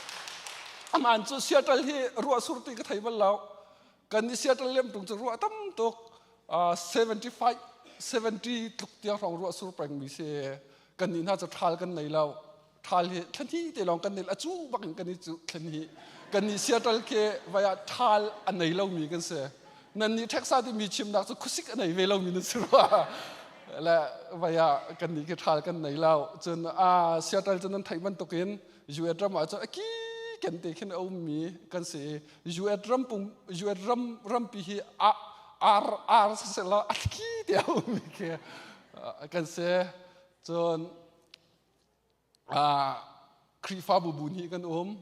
aman cu Seattle hi ruah sur ti ka thei bal lo kan i Seattle lem tung cu ruah tam tuk 75 70 tluk tiang hrawng ruah sur peng mi si kan nih hna cu ṭhal kan nei lo ṭhal hi thlan te lawng kan nei a cu bak in kan i cu thlan hi kan nih Seattle khi vai ah ṭhal a nei lomi kan si nan nih Texas ti mi chimnak cu khuasik a nei ve lomi nan si rua. Le vaya kan ni khi ṭhal kan nei lo. Cun a Seattle cu nan theih bantukin US ram ah cun a ki ken te khin a ummi kan si. US ram pum US ram rampi hi a ar ar siselaw a ki te a ummi khi kan si. Cun Khrihfabu bu hnih kan um.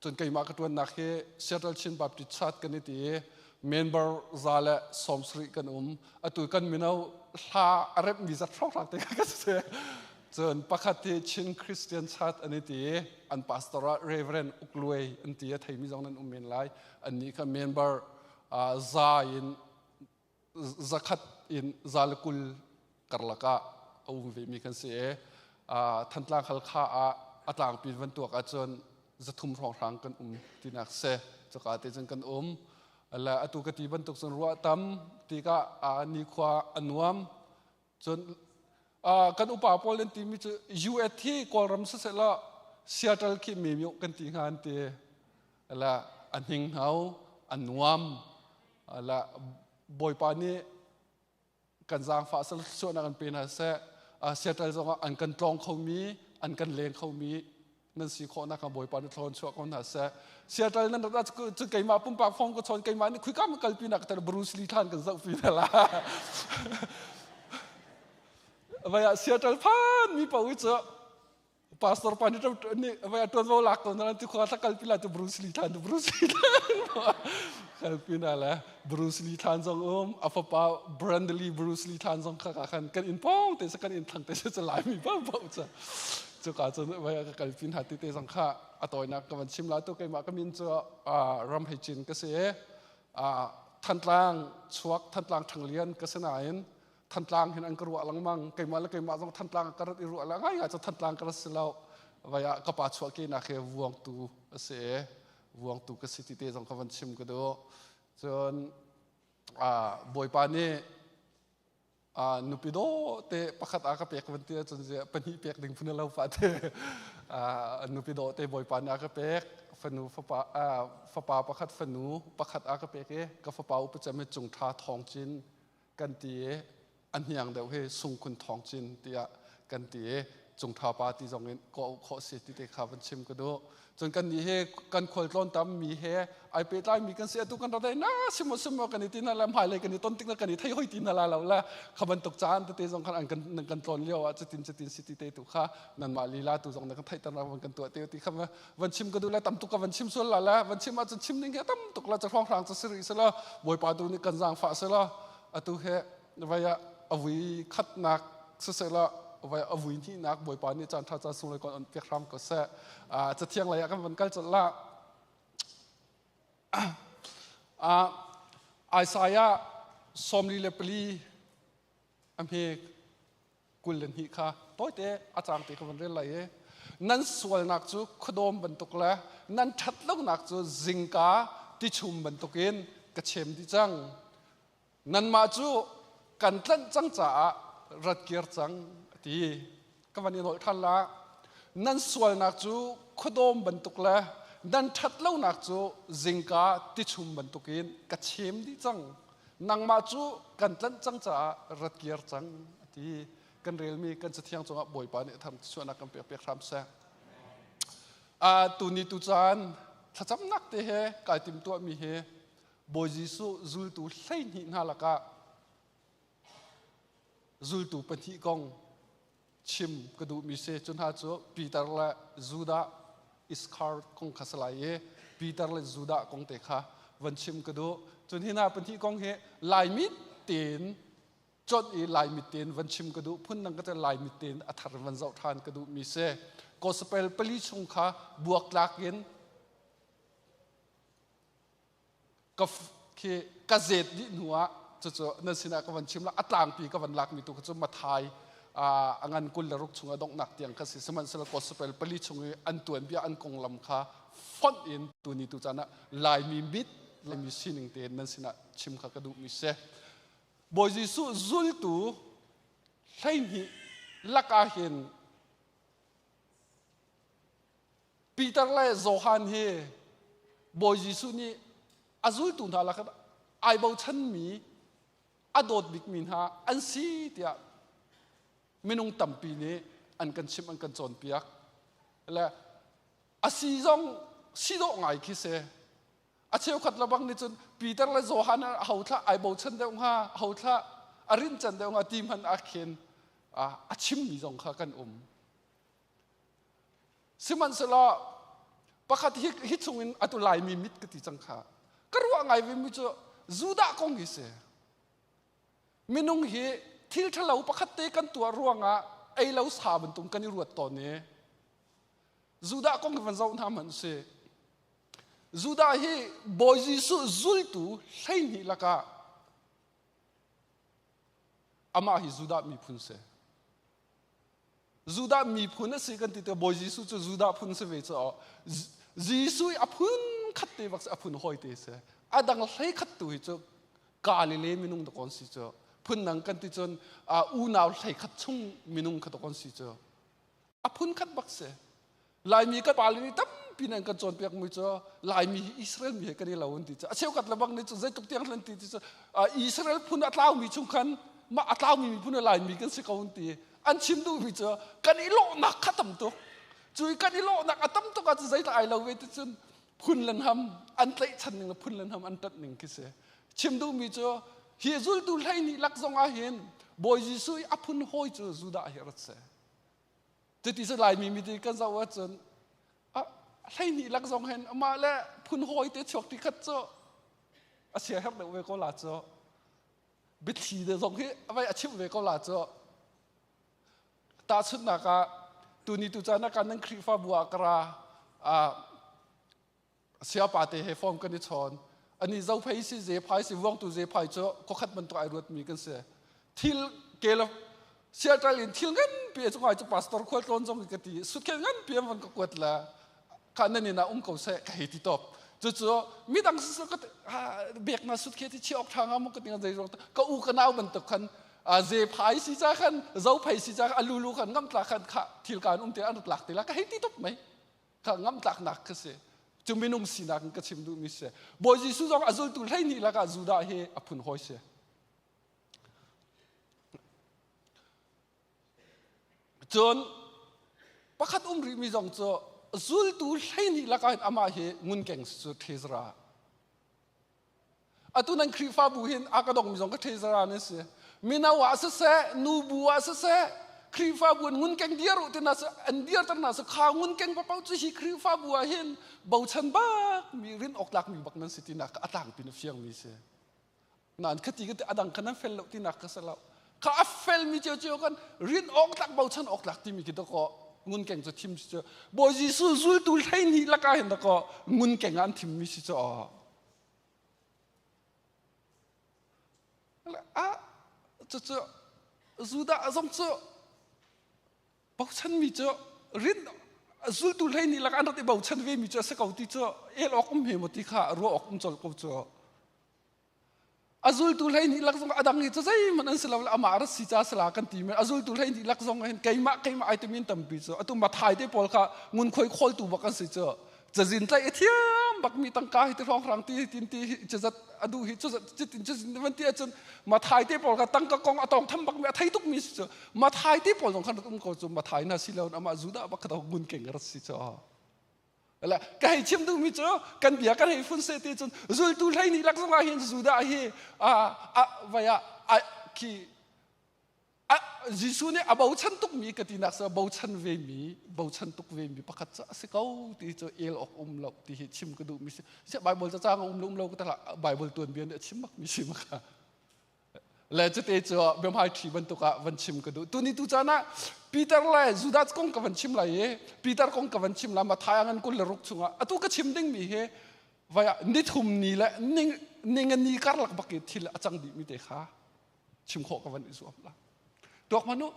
Cun keimah ka ṭuannak hi Seattle Chin Baptist Church kan i ti i member 170 kan um. Atu kan mino hla a remhmi zat hrawkhrang te ka si. Cun pakhat hi Chin Christian Church an i ti i an pastor ah Reverend Uk Luai an ti a theimi zong nan um men lai. Annih kha member za in zakhat in 120 karlak ah a um vemi kan si i Thantlang Halkha ah a tlangpi van tuak ahcun 300 hrawnghrang kan um tinak si. Cuka te cun kan um. Le atu ka ti bantuk cun ruah tam tikah nikhua a nuam. Cun kan upa pawl an timi cu US hi Kawlram siseh Seattle khi mimio kan ti hnga an ti. La a hninghno, a nuam. La Bawipa nih kan zaangfah suahnak an pe hna seh. Seattle zongah an kan tlawng khomi, an kan leng khomi nan si khawhnak hnga Bawipa nih thlawn chuah ko hna seh. Seattle nan rat cu keimah pumpak phone ka chawn keimah nih khuika ma kalpi nak tar Bruce Lee thlan kan zoh pi na la. Vai ah Seattle phan mi pa cu pastor pa nih nih vai ah tuanvo lak ko na ti khua thla kalpi la tu Bruce Lee thlan tu Bruce Lee thlan kalpi na la Bruce Lee thlan zong um a fapa Brandley Bruce Lee thlan zong kha khan kan in pong te sa kan in thlang te sa lai mi pa pa cha cuka cun vai ka kalpi hna ti te zong kha a tawinak ka van chim la tu keimah ka min cu ram hei cin ka si Thantlang chuak Thantlang Thanglian ka si nain Thantlang hin an ka ruah lengmang keimah le keimah zong Thantlang ka rat i ruah le ngai ngai cu Thantlang ka rat si lo vai ah ka pa chuah ke nak hi vuangtu a si vuangtu ka si ti te zong ka van chim ka duh cun Bawipa nih nupi dawh te pakhat a ka pek van ti ahcun pahnih pek ding phun lo fa te nupi dawh te Bawipa nih a ka pek fanu fapa fapa pakhat fanu pakhat a ka pek i ka fapa upa cem hi Cung Tha Thawng Cin kan ti i a hniang deuh hi Sungkhun Thawng Cin tiah kan ti i Cung Tha pa ti zong in kawh khawh si ti te kha van chim ka duh. Cun kan nih hi kan khualtlawn tam mi he ai pehtlai mi kan si atu kan rat na simo simo kan i ti na le hmailei kan i ton tik na kan i thei hoi ti na la lo la kha bantuk caan tete zong khan an kan kan tlawn lio ah cutin cutin si ti te tu kha nanmah lila tu zong na kan theihter na van kan tuah te ti kha van chim ka duh le tam tuk ka van chim sual la la van chim ahcun chim ning hi tam tuk la ca hrawnghrang ca si rih sela Bawipa tu nih kan zaangfah sela atu he vai ah a vui khatnak sisehla vai a vui hnihnak Bawipa nih caan ṭha caan sunglawi kon on pek hram ko seh. Cathiang lei ah kan van kal colh la. Isaiah 44 a hme 22 kha tawite a cang te ka van rel lai i nan sualnak cu khuadawm bantuk le nan ṭhatlonak cu zingka tichum bantukin ka chem dih cang. Nanmah cu kan tlanh cang caah rat kir cang a ti. Ka van i nolh ṭhan la. Nan sualnak cu khuadawm bantuk le nan ṭhatlonak cu zingka tichum bantukin ka chem dih cang. Nangmah cu kan tlanh cang caah rat kir cang a ti. Kan relmi kan cathiang cungah Bawipa nih tham chuahnak kan pek piak hram seh. Tuni tu caan thlacamnak te he kai timtuahmi hi Bawi Jesuh zultu 12 hna lakah zultu pahnih kong chim ka duhmi si. Cu hna cu Peter le Judah Iskar kong kha si lai i Peter le Judah kong te kha van chim ka duh. Cun hi hna pahnih kong hi Laimi tein conh i Laimi tein van chim ka duh. Phundang ka Laimi tein a thar van zoh ṭhan ka duhmi si. Gospel pali chung kha buaktlak in ka khi ka zet dih hnu ah cucu nan sinah ka van chim la a tlangpi ka van lakmi tu cu Mathai a ngan 26 chung a donghnak tiang kha si sihmanhsehlaw gospel pali chung i an tuanbia an konglam kha fonh in tuni tu caan ah Laimi mit Laimi sining tein nan sinah chim kha ka duhmi si Bawi Jesuh zultu 12 lakah hin Peter le Johan hi Bawi Jesuh nih a zultu hna lakah ai bochanmi a dawt bikmi hna an si tiah. Minung tampi nih an kan chimh an kan cawnpiak. Le a si zong si dawh ngai khi si. A cheukhat lebang nih cun Peter le Johan a ho thlah ai bochan deuh hnga, ho thlah a rincan deuh hnga ti hmanh ah khin a chimmi zong kha kan um. Sihmanhsehlaw pakhat hi, hi chungin atu Laimi mit ka ti cang kha. Ka ruah ngai vimi cu Judah kong hi si. Minung hi thil ṭhalo pakhat te kan tuah ruangah ei lo sa bantuk kan i ruat tawn i Judah kong hi van zoh hna hmanh si. Judah hi Bawi Jesuh zultu 12 lakah amah hi Judah miphun si. Judah miphun a si kan ti tikah Bawi Jesuh cu Judah phun si ve cu Jesuh i a phun khat te bak si a phun hawi te si. A dang hlei khat tu hi cu Galilee minung dakawn si cu. Phun dang kan ti cun unau hlei khat chung minung kha dakawn si cu. A phun khat bak si. Laimi kan pale nih tampi nan kan cawnpiak mi cu Laimi hi Israel mi he kan i lo an ti cu. A cheukhat lebang nih cu zeitluk tiang hlan ti ti cu Israel phun a tlaumi chung khan mah a tlaumi miphun a Laimi kan si ko an ti. An chim duhmi cu kan i lawhnak kha tam tuk. Cu i kan i lawhnak a tam tuk ahcun zeitluk ai lo ve ti cun phun le hnam an tlaihchan ning le phun le hnam an ṭanh ning khi si. Chim duhmi cu hi zultu 12 lak zong ah hin Bawi Jesuh i a phun hawi cu Judah hi rat si. Cuti cu Laimi mi kan zoh ahcun 12 lak zong hin amah le phun hawi te chuak ti khat cu a sia herh deuh ve ko la cu. Biathli te zong hi a vai a chimh ve ko la cu. Tahchunhnak ah tuni tu caan ah kan nan Khrihfabu ah ka ra Siapa te he form kan i chawn. Ani zophei si zephai si vuangtu zephai cu khuakhat bantuk ai ruatmi kan si. Thil kel siaṭal in thil nganpi cu ngai cu pastor khual tlawn zong ka ti sutkhel nganpi an van ka kuat la kha nan inn ah um ko seh ka hei ti top. Cucu midang siseh ka bek na sutkhel ti chiah awk ṭha nga mu ka ti zei ruang ka u ka nau bantuk khan zephai si ca khan zophei si ca a lulu khan ngamtla khan kha thil kaan um te an rat lak te la ka hei ti top mei. Kha ngamtlaknak kha si. Cu minung sinak in ka chim duhmi si. Bawi Jesuh zong a zultu 12 lakah Judah hi a phun hawi si. Cun pakhat um rihmi zong cu zultu 12 lakah hin amah hi ngunkeng cu treasurer. Atu nan Khrihfabu hin a ka dongmi zong ka treasurer nan si. Mino ah siseh, nubu ah siseh, Khrihfabu an ngunkeng dir u tina an dirter hna su kha ngunkeng papoh cu hi Khrihfabu ah hin bochan bak mi rin awk tlak mi bak nan si tinak a tlangpi na fiang mi si. Nain khati ka adang kha nan fel lo tinak ka si lo. Kha a fel mi cio cio kan rin awk tlak bochan awk tlak timi khi dakaw ngunkeng cu thim si cu Bawi Jesuh zultu 12 lakah hin dakaw ngunkeng ah an thim mi si cu Ah, cucu Judah zong cu bochanmi cu rin zultu 12 lak an rak i bochan vemi cu a si ko ti cu el awk um he maw ti kha ruah awk um colh ko cu. A zultu 12 lak zong a dang hi cu zeihmanh an si lo le amah rat si ca sala kan ti men a zultu 12 lak zong hin keimah keimah ai timi tampi cu atu Mathai te pawl kha ngunkhuai khawltu bak an si cu cazin tlaih a thiam bakmi tangka hi ti hrawnghrang ti tin ti hi cazat a duh hi cazat citin cazin van ti ahcun Mathai te pawl kha tangka kong a tawng tham bakmi a thei tukmi si cu Mathai te pawl zong khan rat um ko cu Mathai na si lo amah Judah bak kha ngun keng rat si cu la ka hei chim duhmi cu kan bia kan hei fun se ti cun zultu 12 lak zong ah hin Judah hi a a vai ah khi Jesuh nih a bochan tukmi ka tinak cu bochan vemi bochan tuk vemi pakhat cu a si ko ti cu el awk um lo ti hi chim ka duhmi si siah Bible ca caang um lo um lo ka tala Bible tuanbia nih a chim bakmi si maka le cute cu biahmai ṭhi bantuk ah van chim ka duh tuni tu caan ah Peter le Judas kong ka van chim lai i Peter kong ka van chim lai Matthai ngan 26 chungah atu ka chim dingmi hi vai ah nithum ni le ning ningani karlak bak i thil a cang dihmi te kha chim khawh ka van i zuam la tuak hmanh u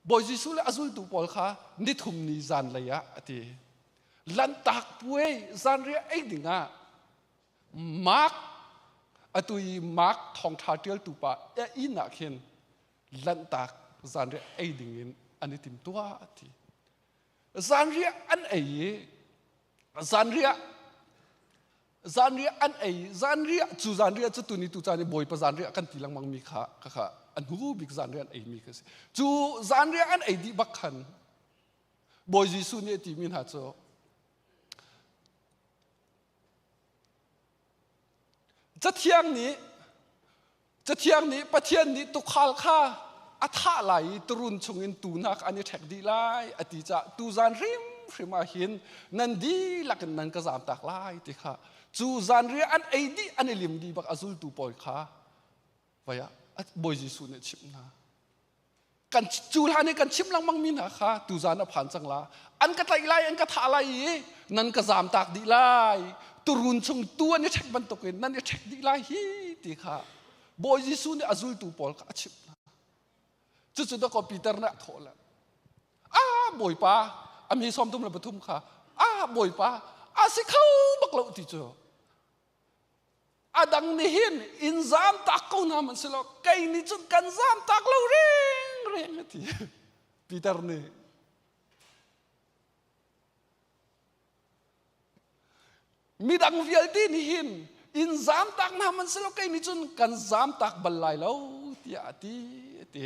Bawi Jesuh le a zultu pawl kha nithum ni zanlei ah a ti lanhtak puai zanriah ei ding ah Mark atu i Mark thawngṭha ṭialtu pa inn ah khin lanhtak zanriah ei ding in an i tim tuah a ti zanriah an ei i zanriah. Zanriah an ei zanriah cu zanriah cu tuni tu caan i Bawipa zanriah kan ti lengmang mi kha kha an hnu bik zanriah an ei mi kha si. Cu zanriah an ei dih bak khan Bawi Jesuh nih a timi hna cu Cathiang nih Cathiang nih Pathian nih tuukhal kha a thah lai i turun chungin tuu hna kha an i ṭhek dih lai a ti caah tuzan hrimhrim ah hin nan dihlak in nan ka zamtak lai ti kha cu zanriah an ei dih an i lim dih bak a zultu pawl kha vai ah Bawi Jesuh nih a chimh hna. Kan cu hlan i kan chimh lengmang mi hna kha tuzan a phan cang la. An ka tlaih lai, an ka thah lai i nan ka zamtak dih lai. Turun chung tu an i ṭhek bantukin nan i ṭhek dih lai hi ti kha Bawi Jesuh nih a zultu pawl kha a chimh hna. Cucu dakaw Peter nih a thawh le a Bawipa a mi sawm thum le pathum kha a Bawipa a si kho bak lo ti cu a dang nih hin in zam tak ko hna man silo kei nih cun kan zam tak lo reng reng a ti Peter nih midang vialte nih hin in zam tak hna man silo kei nih cun kan zam tak bal lai lo tiah a ti a ti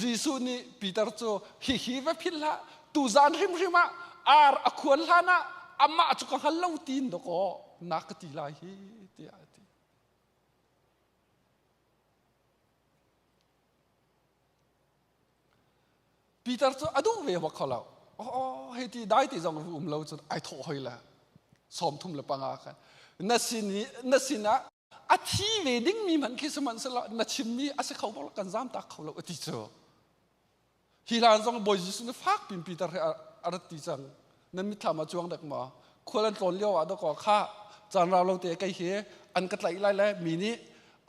Jesuh nih Peter cu hihi va philh hlah tuzan hrimhrim ah ar a khuan hlan ah amah cu ka hngal lo tiin dawkaw na ka ti lai hi tiah a ti. Peter cu a duh ve bak kho lo. Oh, hei ti dai ti zong um lo cun ai thawh hoi le 35 khan na sin na sinah a thi ve dingmi hmanh khi sihmanhsehlaw na chimmi a si kho bak kan zam tak kho lo a ti cu hi hlan zong Bawi Jesuh nih fak pin Peter he a rat ti cang nan mitthlam ah cuang dek maw khual an tlawn lio ah dakaw kha caan rau lo te kei hi an ka tlaih lai le mi nih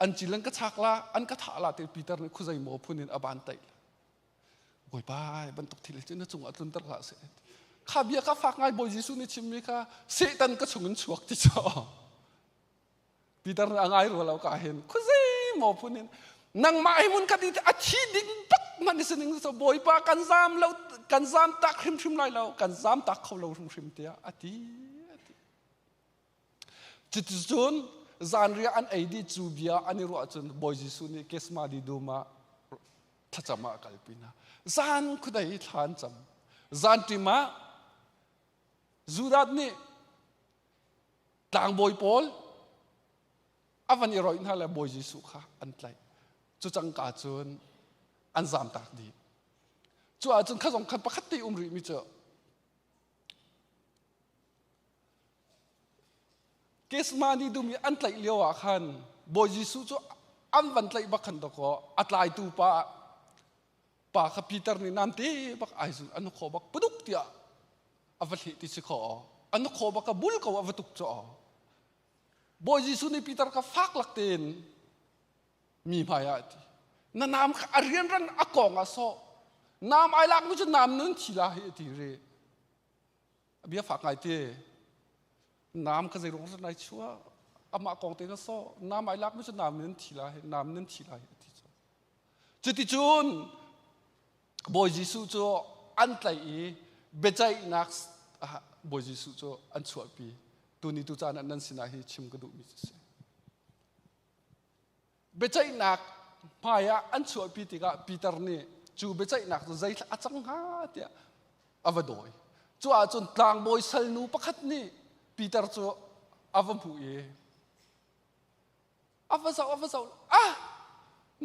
an cil an ka chak la an ka thah la te Peter nih khuzei maw phun in a ban taih Bawipa bantuk thil cu na cungah tlunter hlah seh kha bia kha fak ngai Bawi Jesuh nih chimmi kha Satan ka chungin chuak ti cu Peter nih a ngai rua lo ka hin khuazei maw phun in nangmah hi mun khat i a thi ding bak hmanh i sining so bawipa kan zam lo kan zam tak hrimhrim lai lo kan zam tak kho lo hrimhrim tiah a ti a ti cuticun zanriah an ei dih cu bia an i ruah cun Bawi Jesuh nih Gethsemane dum ah thlacam ah a kalpi hna zan khudei thla an cam zan ṭim ah Judas nih Tlangbawi pawl a van i roih hna le Bawi Jesuh kha an tlaih. Cu cangka cun an zamtak dih. Cu ahcun kha zong khan pakhat te um rihmi cu Gethsemane dum i an tlaih lio ah khan Bawi Jesuh cu an van tlaih bak khan dakaw a tlaitu pa pa kha Peter nih namte bak ai zul an khaw bak puduk tiah a va hleh ti si kho an khaw bak a bul ko a va tuk cu Bawi Jesuh nih Peter kha fak lak tein mi hmai ah ti na nam kha a rianrang a kong ah sawh nam ai lak mi cu nam nun thi la hi ti ri a bia fak ngai te nam kha zei ruang nai chua amah kong te na sawh nam ai lak mi cu nam nun thi la hi nam nun thi la hi ti cu Cuticun Bawi Jesuh cu an tlaih i biaceihnak Bawi Jesuh cu an chuahpi. Tuni tu caan ah nan sinah hi chim ka duhmi cu si. Biaceihnak hmai ah an chuahpi tikah Peter nih cu biaceihnak cu zeithla a cang hnga tiah a va dawi. Cu ahcun tlangbawi salnu pakhat nih Peter cu a va hmuh i a va zoh a va zoh ah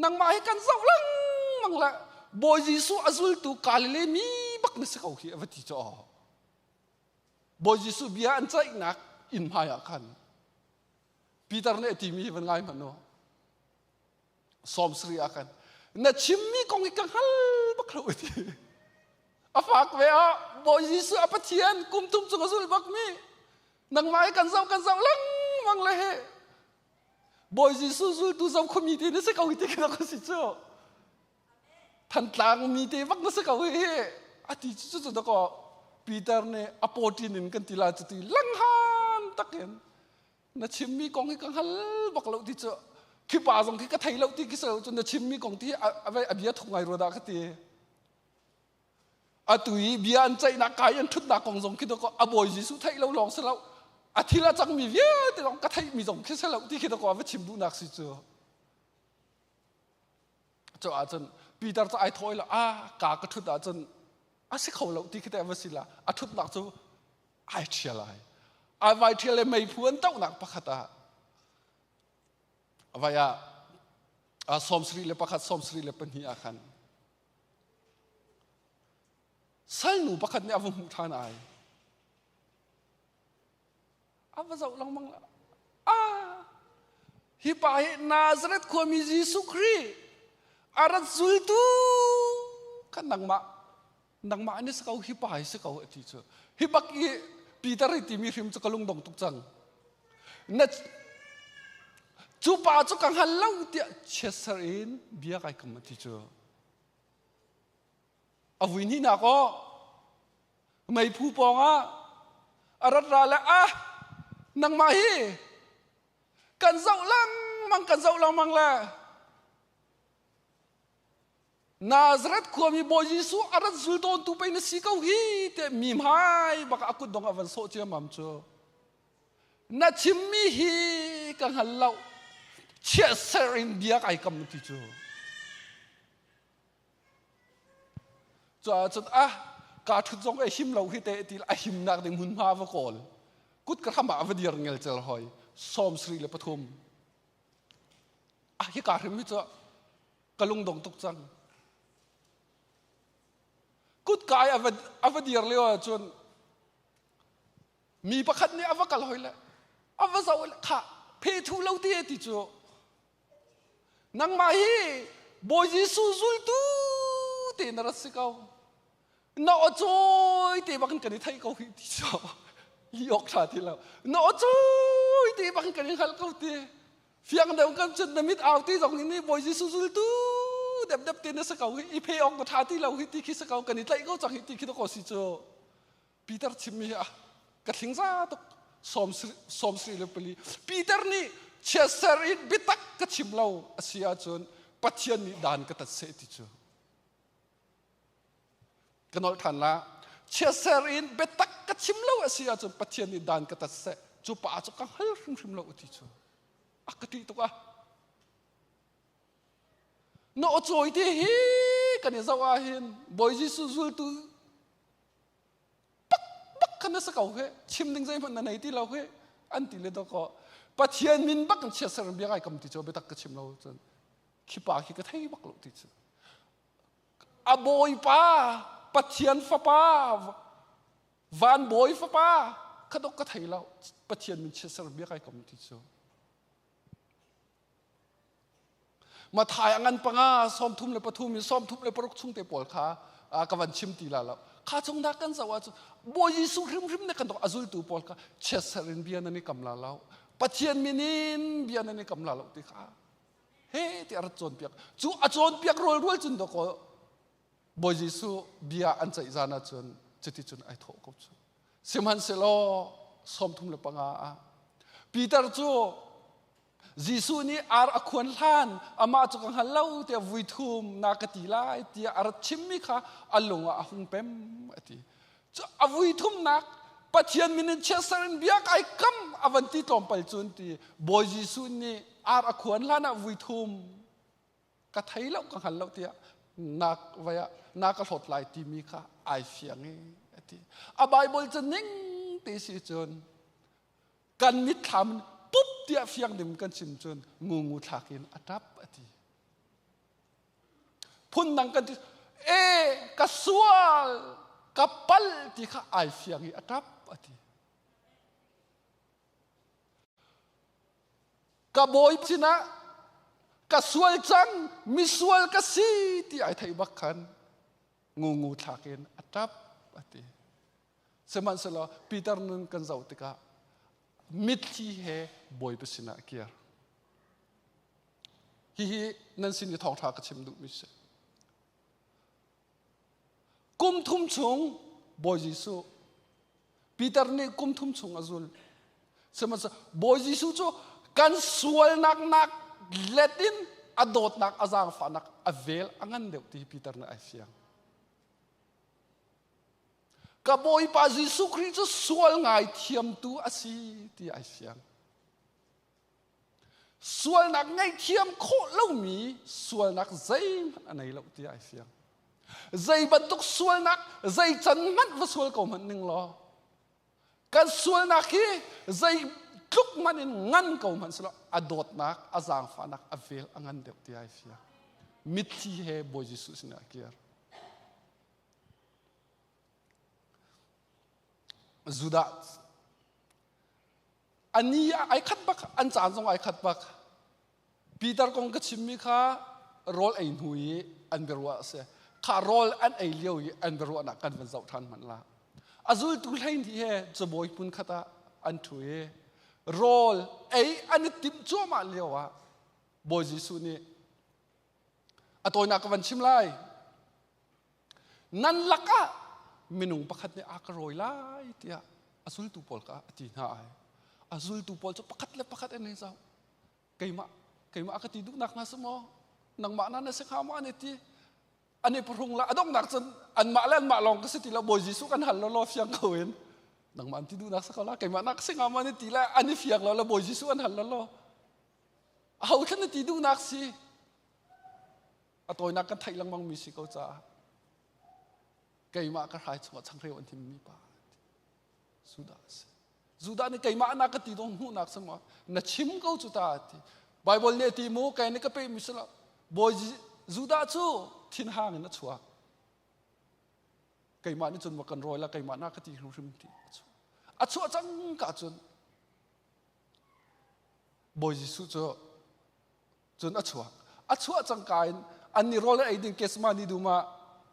nangmah hi kan zoh lengmang le Bawi Jesuh a zultu Galilee mi bak na si ko hi a va ti cu Bawi Jesuh bia an ceihnak inn hmai ah khan Peter nih a timi hi van ngai hmanh u 70 ah khan na chimmi kong hi ka hngal bak lo ti a fak ve ah Bawi Jesuh a Pathian kum thum chung a zul bak mi nangmah hi kan zoh kan zoh lengmang le he Bawi Jesuh zultu zoh khomi te na si ko ti khi ka si cu Thantlang mi te bak na si ko hi a ti cu cu cu Peter nih a pawṭin in kan ti la cu ti langhan takin na chimmi kong hi ka hngal bak lo ti cu khi pa zong khi ka thei lo ti khi so cu na chimmi kong ti a bia thuk ngai rua dah ka ti atu i bia an ceihnak kai an ṭhutnak kong zong khi a bawi Jesuh theih lo lawng si lo. A thil a cangmi vialte zong ka theihmi zong khi si lo ti khi dakaw va chim duhnak si cu. Cu ahcun Peter cu ai thawh i a ka ka ṭhut ahcun a si kho lo ti khi te va si la a ṭhutnak cu ai ṭhial ai. Ai vai ṭhial le meiphu an tohnak pakhat ah vai ah 71 72 ah khan salnu pakhat nih a va hmuh ṭhan ai. A va zoh lengmang la. Ah, hi pa hi Nazareth khuami Jesuh Khrih a rat zultu kha nangmah nangmah ni si ko hi pa hi si ko a ti cu. Hi bak i Peter hi timi hrim cu ka lungdong tuk cang. Na cu pa cu ka hngal lo tiah chiatser in bia kai kam a ti cu. A vui hnihnak aw meiphu pawngah a rat ra le ah nangmah hi kan zoh lengmang kan zoh lengmang le Nazareth khuami Bawi Jesuh a rat zul tawntu pei na si ko hi tiah mi hmai bak a kut dong a van sawh ciammam cu na chimmi hi ka hngal lo chiatser in bia kai kam ti cu Cuahcun ah kaa ṭhut zong a him lo hi te ti a himnak ding hmunhma va kawl. Kut ka hram ah va dir ngelcel hoi. 73. Ah hi kaa hrim hi cu ka lungdong tuk cang. Kut ka ai a va dir lio ahcun mi pakhat nih a va kal hoi le a va zoh le kha phe thu lo ti ti cu Nangmah hi Bawi Jesuh zultu te na rat si ko. Na aw cawi te bak in kan i theih ko hi ti cu li awk tha ti lo. Na aw cawi te bak in kan i hngalh ko ti. Fiang deuh kan cun na mit au ti zong nih Bawi Jesuh zultu depdep te na si ko hi i phe awk na tha ti lo hi ti khi si ko kan i tlaih ko cang hi ti khi to ko si cu. Peter chimmi hi ah ka thling za tuk 74 Peter nih chiatser in biatak ka chim lo a si ahcun Pathian nih dan ka tat seh ti cu ka nolh ṭhan la chiatser in biatak ka chim lo a si ahcun Pathian nih dan ka tat seh cu pa cu ka hngal hrimhrim lo ti cu a ka ṭih tuk ah na aw cawi te hi kan i zoh ahhin Bawi Jesuh zultu bak bak khan na si ko he chim ding zeihmanh na nei ti lo he an ti le dawkaw Pathian min bak in chiatser in bia ngai kam ti cu biatak ka chim lo cun khi pa khi ka thei bak lo ti cu a bawipa Pathian fapa van bawi fapa kha dok ka thei lo Pathian min chiatser bia kai kam ti cu Mathai a ngan panga 33 in 36 chung te pawl kha ka van chim ti la lo. Kha chung dah kan zoh ahcun Bawi Jesuh hrimhrim ne kan dok a zultu pawl kha chiatser in bia nan i kam la lo. Pathian min in bia nan i kam la lo ti kha he ti a rat cawnpiak. Cu a cawnpiak rual rual cun dawkaw Bawi Jesuh bia an ceih zan ahcun cuti cun ai thawh ko cu. Sihmanhsehlaw 35 ah Peter cu Jesuh nih ar a khuan hlan amah cu ka hngal lo tiah vui thum na ka ti lai tiah a rat chimmi kha a lung ah a hung pem a ti. Cu a vui thumnak Pathian min in chiatser in bia kai kam a van ti tlawmpal cun ti Bawi Jesuh nih ar a khuan hlan ah vui thum ka thei lo ka hngal lo tiah nak vai ah na ka hlawt lai timi kha ai fiang i a ti. A Bible cu ning te si cun kan mitthlam in pup tiah fiang ding kan chim cun ngungu thlak in a ṭap a ti. Phundang kan ti e ka sual ka pal ti kha ai fiang i a ṭap a ti. Ka bawi sinah ka sual cang misual ka si ti ai theih bak khan ngungu thlak in a ṭap a ti. Sihmanhsehlaw Peter nun kan zoh tikah mitthli he Bawipa sinah a kir. Hihi nan sin i thawngṭha ka chim duhmi si. Kum thum chung Bawi Jesuh Peter nih kum thum chung a zul. Sihmanhsehlaw Bawi Jesuh cu kan sualnak nak let in a dawtnak a zaangfahnak a vel a ngan deuh ti Peter nih ai fiang. Ka Bawipa Jesuh Khrih cu sual ngaithiamtu a si ti ai fiang. Sualnak ngaihthiam khawh lomi sualnak zeihmanh a nei lo ti ai fiang. Zei bantuk sualnak zei can hmanh va sual ko hmanh ning law kan sualnak hi zei tluk hmanh in ngan ko hmanh selaw a dawtnak a zaangfahnak a vel a ngan deuh ti ai fiang. Mitthli he Bawi Jesuh sinah a kir. Judah ani ai khat bak an caan zong ai khat bak Peter kong ka chimmi kha rawl ei hnu i an biaruah a si kha rawl an ei lio i an biaruahnak kan van zoh ṭhan hmanh la a zultu hleihnih he cabawi hmun khat ah an ṭhu i rawl ei an i timh cuahmah lio ah Bawi Jesuh nih a tawinak ka van chim lai Nan lakah minung pakhat nih a ka rawi lai tiah a zultu pawl kha a ti hna ai. A zultu pawl cu pakhat le pakhat an i zoh. Keimah, keimah a ka ti duhnak hna si maw? Nangmah na na si hnga maw an i ti. An i phuhrung la a donghnak cun anmah le anmah lawng ka si ti lo Bawi Jesuh kan hal law law fiang ko in nangmah an ti duhnak si ko la keimah na ka si hnga maw an i ti le an i fiang lo le Bawi Jesuh an hal law law aho thlan na ti duhnak si a tawinak kan theih lengmang mi si ko caah keimah ka hrai chungah changreu an himmi pa Judah a si Judah nih keimah na ka ti dong hmuhnak si maw na chim ko cu ta ti Bible nih a ti mu kei nih ka pe mi si lo Bawi Judah cu thinhang in a chuak keimah nih cun va kan rawi la keimah na ka ti hrimhrim ti a chuah a chuah cang ka cun Bawi Jesuh cu Cun a chuak. A chuah cangka in an nih rawl an ei ding Kesmani dum ah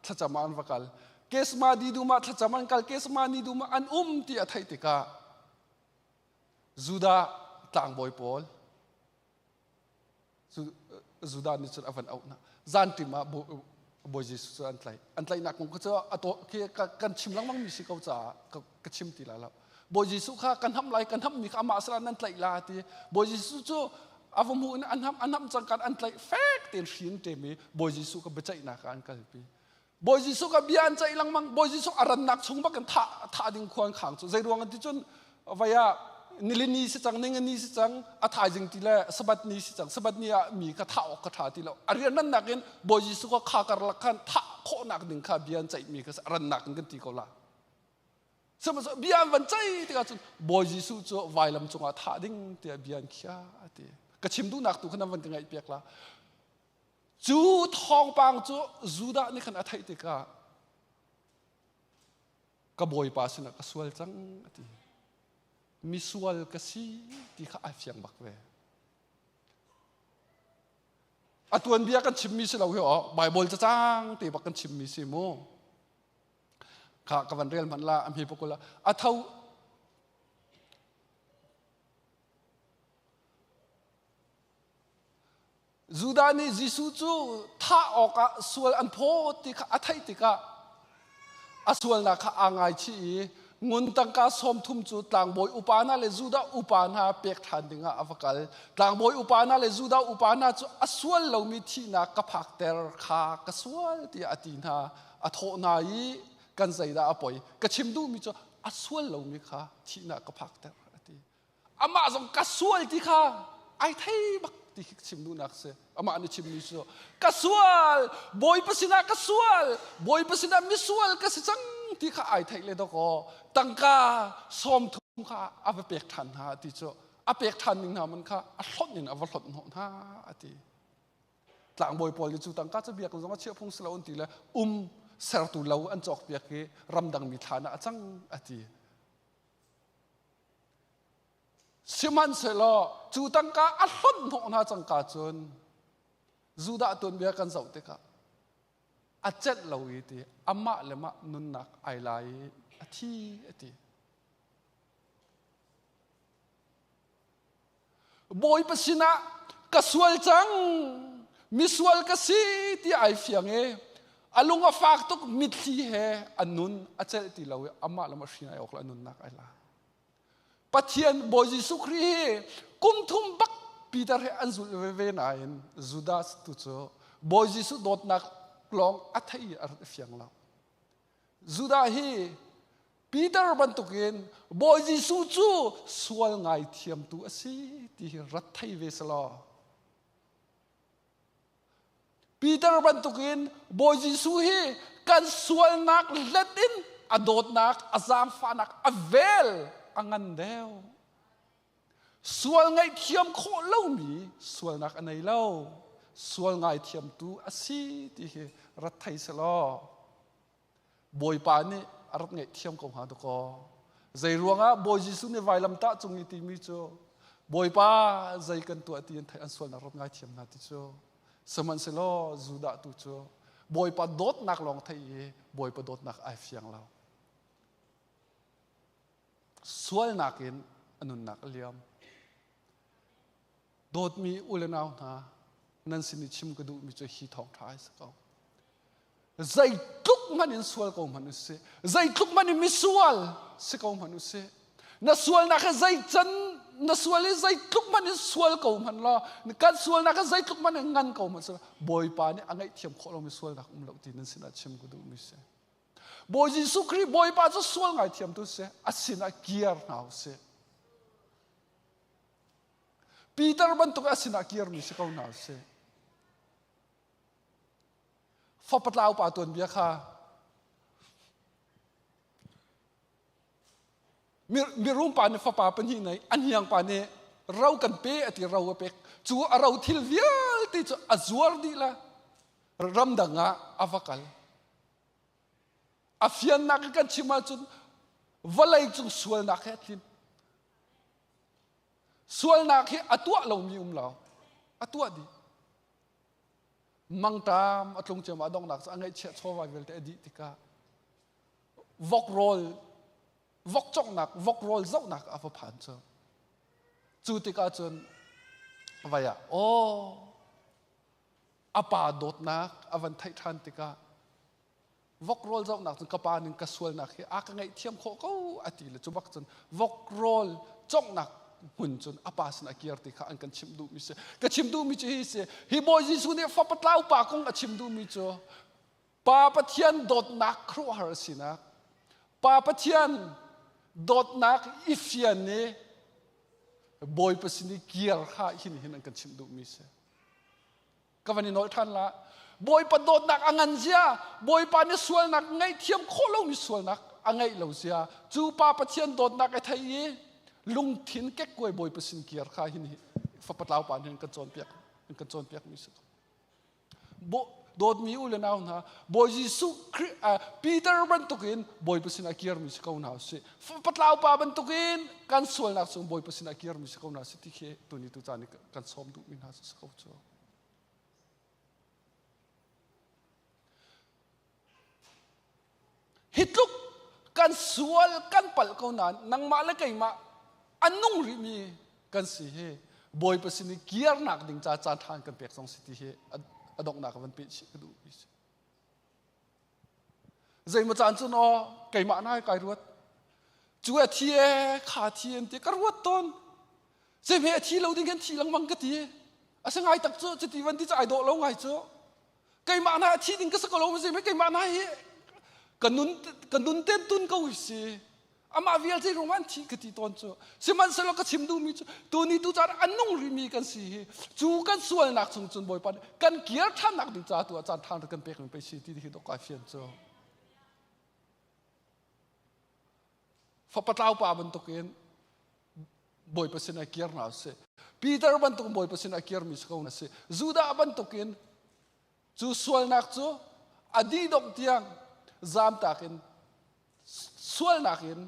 thlacam ah an va kal. Kesmani dum ah thlacam an kal, Kesmani dum ah an um ti a theih tikah Judah tlangbawi pawl Judah nih cun a van auh hna. Zanṭim ah Bawi Jesuh cu an tlaih. An tlaihnak kong cu a kan chim lengmang mi si ko caah ka chim ti lai lo. Bawi Jesuh kha kan ham lai kan hammi kha amah sala nan tlaih la ti. Bawi Jesuh cu a va hmuh in an ham an ham cang kan an tlaih fek tein hri an ṭem i Bawi Jesuh kha biaceihnak ah an kalpi. Bawi Jesuh kha bia an ceih lengmang. Bawi Jesuh a rannak chung bak in thah thah ding khua an khang cu. Zei ruang an ti cun vai ah nilini si cang ningani si cang a thaizing ti le sabat ni si cang sabat ni ah mi kha thah awk ka ṭha ti lo a rian rannak in Bawi Jesuh kha kha karlak khan thah khawhnak ding kha bia an ceihmi kha rannak in kan ti ko la. Sihmanhsehlaw bia an van ceih tikah cun Bawi Jesuh cu vailam cungah thah ding tiah bia an khiah a ti. Ka chim duhnak tu kha nan van ka ngaihpiak la. Cu thawngpang cu Judah nih khan a theih tikah ka bawipa sinah ka sual cang a ti. Misual ka si ti kha ai fiang bak ve. A tuanbia kan chimmi si lo hi aw Bible cacang te bak kan chimmi si mu. Kha ka van rel hmanh la a hme pakul a tho Judah nih Jesuh cu thah awkah sual an phawt ti kha a theih tikah a sualnak kha aa ngaichih i ngun tangka 30 cu tlangbawi upa hna le Judah upa hna pek ṭhan dingah a va kal. Tlangbawi upa hna le Judah upa hna cu a sual lomi thihnak ka phakter kha ka sual tiah a ti hna. A thawh hna i kan zeidah a poi? Ka chim duhmi cu a sual lomi kha thihnak ka phakter a ti. Amah zong ka sual ti kha ai thei bak ti khi chim duhnak si. Amah nih chimmi cu ka sual, Bawipa sinah ka sual, Bawipa sinah misual ka si cang ti kha ai theih le dawkaw tangka 30 kha a va pek ṭhan hna ti cu a pek ṭhan ning hna man kha a hlonh in a va hlonh hnawh hna a ti. Tlangbawi pawl nih cu tangka cu biakinn zong a chiah phung si lo an ti le um sertu lo an cawkpiak i ramdang mi thlan ah a cang a ti. Sihmanhsehlaw cu tangka a hlonh hnawh hna cangka cun Judah tuanbia kan zoh tikah a celh lo i ti amah le mah nunnak ai la i a thi a ti. Bawipa sinah ka sual cang misual ka si ti ai fiang i a lung a fak tuk mitthli he a nun a celh ti lo i amah le mah hrin ai awk le a nunnak ai la. Pathian Bawi Jesuh Khrih hi kum thum bak Peter he an zulh veve nain Judas tu cu Bawi Jesuh dawtnak lawng a thei i a rat fiang lo. Judah hi Peter bantukin Bawi Jesuh cu sual ngaithiamtu a si ti hi rat thei ve selaw. Peter bantukin Bawi Jesuh hi kan sualnak let in a dawtnak, a zaangfahnak, a vel a ngan deuh. Sual ngaihthiam khawh lomi sualnak a nei lo. Sual ngaithiamtu a si ti hi rat thei selaw. Bawipa nih a rak ngaihthiam ko hnga dakaw. Zei ruangah Bawi Jesuh nih vailamtah cung i timi cu Bawipa zei kan tuah ti an theih an sualnak rak ngaithiam hna ti cu. Sihmanhsehlaw Judah tu cu Bawipa dawtnak lawng theih i Bawipa dawtnak ai fiang lo. Sualnak in a nunnak a liam. Dawtmi u le nau hna, nan sin i chim ka duhmi cu hi thawngṭha ai si ko. Zeitluk hmanh in sual ko hmanh u sih, zeitluk hmanh in misual si ko hmanh u sih, na sualnak hi zei can na sual i zeitluk hmanh in sual ko hmanh law, kan sualnak hi zeitluk hmanh in ngan ko hmanh sih, Bawipa nih a ngaihthiam khawh lomi sualnak um lo ti nan sinah chim ka duhmi si. Bawi Jesuh Khrih Bawipa cu sual ngaithiamtu si, a sinah kir hna u sih. Peter bantuk a sinah kirmi si ko hna u sih. Fapatlau pa tuanbia kha mirum pa nih fapa pahnih nei a hniang pa nih ro kan pe a ti ro a pek cu a ro thil vialte cu a zuar dih la ramdang ah a va kal A fiannak kan chim ahcun vawlei cung sualnak he a tlin. Sualnak hi a tuah lomi um lo. A tuah dih. Mangṭam a tlung ciam a donghnak cu a ngaihchiah chawva vialte a dih tikah vok rawl vok conghnak vok rawl zohnak a va phan cu. Cu tikah cun vai ah aw a pa dawtnak a van theih ṭhan tikah vok rawl zohnak cun ka pa ning ka sualnak hi a ka ngaihthiam khawh ko a ti le cu bak cun vok rawl conghnak hmun cun a pa sin a kir ti kha an kan chimh duhmi si ka chim duhmi cu hi si hi Bawi Jesuh nih fapa tlau pa kong a chim duhmi cu Pa Pathian dawtnak khuaruahhar sinak Pa Pathian dawtnak i fian i Bawipa sin i kir kha hin hin an kan chimh duhmi si ka van i nolh ṭhan la Bawipa dawtnak a ngan zia Bawipa nih sualnak ngaihthiam khawh lomi sualnak a ngeih lo zia cu pa Pathian dawtnak a thei i lungthin kekkuai Bawipa sin kir kha hin hi fapa tlau pa nih kan cawnpiak kan cawnpiak mi si dawtmi u le nau hna Bawi Jesuh Khrih Peter bantukin Bawipa sinah kirmi si ko hna usih patlau pa bantukin kan sualnak chung Bawipa sinah kirmi si ko hna usih ti khi tuni tu caan i kan sawm duhmi hna si ko cu Hi tluk kan sual kan palh ko nain nangmah le keimah a nung rihmi kan si hi Bawipa sin i kirnak ding ca caan ṭha kan pek zong si ti hi a donghnak van peh chih ka duh mi si. Zeimaw caan cun aw keimah nai kai ruat. Cu a thi e kha thi an ti ka ruat tawn. Zeihme a thi lo ding khan thi lengmang ka ti. A si ngai tak cu cuti van ti cu ai dawh lo ngai cu. Keimah na thi ding ka si ko lo ma keimah na hi ka nun ka nun ten tun ko hi si amah vialte ruang an thi ka ti tawn cu sihmanhsehlaw ka chim duhmi cu tuni tu caan an nung rihmi kan si hi cu kan sualnak chung cun bawipa nih kan kir ṭhannak ding ca tu ah caan ṭhan kan pek mi pei si ti hi dok kai fian cu fapa tlau pa bantukin Bawipa sinah kir hna usih. Peter bantuk Bawipa sinah kirmi si ko na si. Judah bantukin cu sualnak cu a dih dongh tiang zamtak in sualnak in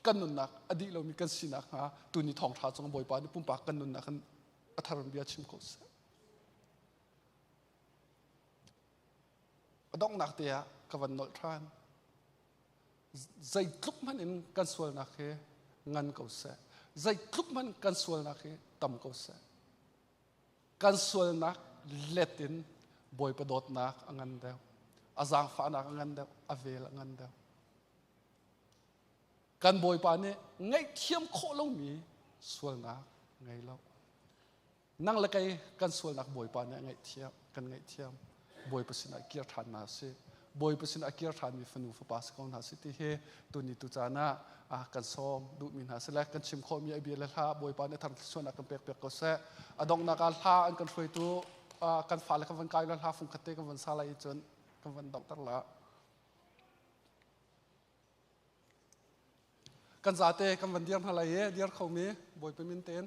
kan nunnak a dih lomi kan sinak hnga tuni thawngṭha cung Bawipa nih pumpak kan nunnak in a thar bia chim ko seh. A donghnak te ah ka van nolh ṭhan. Zeitluk hmanh in kan sualnak hi ngan ko seh. Zeitluk hmanh kan sualnak hi tam ko seh. Kan sualnak let in Bawipa dawtnak a ngan deuh. A zaangfahnak a ngan deuh. A vel a ngan deuh. Kan Bawipa nih ngaihthiam khawh lomi sualnak ngei lo. Nang le kei kan sualnak Bawipa nih a ngaihthiam, kan ngaihthiam. Bawipa sinah kir ṭhan hna sih. Bawipa sin a kir ṭhanmi fanu fapa si ko hna sih ti hi tuni tu caan ah kan sawm duhmi hna si le kan chim khawhmi a bia le hla Bawipa nih thar thluachuahnak kan pek piak ko seh. A donghnak ah hla an kan hruaitu kan fale kan van kai la hla fungkhat te kan van sa lai i cun kan van donghter la. Kan zate kan van dir hna lai i dir khomi Bawipa min tein.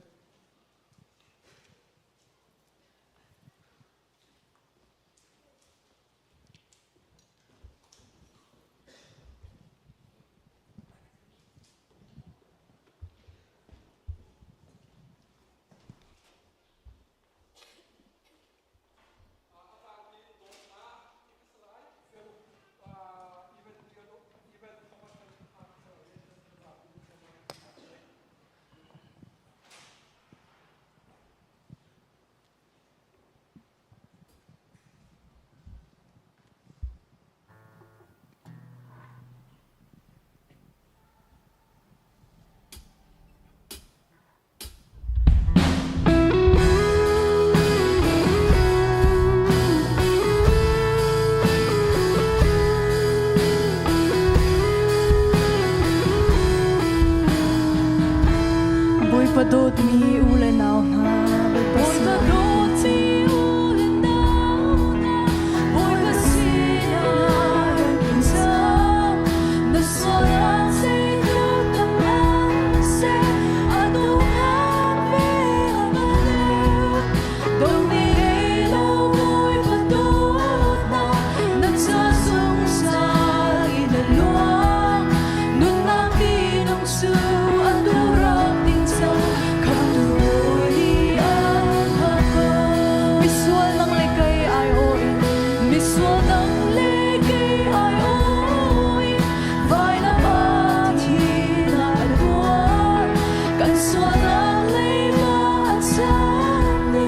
Bawipa dawtmi u le nau hna, Bawipa dawtmi u le nau hna, Bawipa sinah rak in cang. Na sual ah zeitluk tam seh, a duhnak ve a leu. Dawtmi ei lo Bawipa dawtnak, na ca zungzal in a luang. Nunnak minung cu an duhram ding cang, khamtu Bawi nih an hngak ko. Misual nang le kei ai aw in, misual nang le kei ai aw in, vailam ah thihnak a tuar. Kan sualnak leiba a chan i,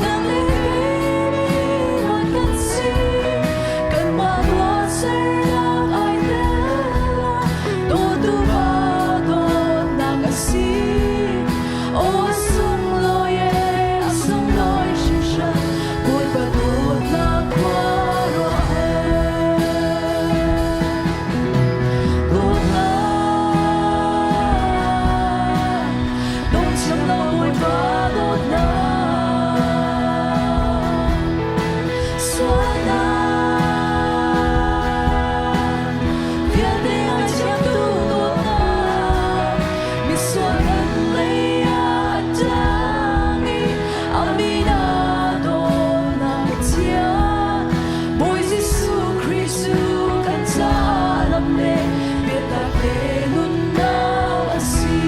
nang le kei nih luat kan si. Kanmah ruahsernak ai tel ah, dawtu pa dawtnak a si. Aw a sunglawi ee, a sunglawi hringhran, Bawipa dawtnak khuaruah he. Dawtnak, dongcang lo Bawipa dawtnak. Sualnak vialte ngaihthiamtu dawtnak, misual kan lei ah a ṭang i a min ah dawtnak Pathian, Bawi Jesuh Khrih cu kan caah lam le biatak le nunnak a si.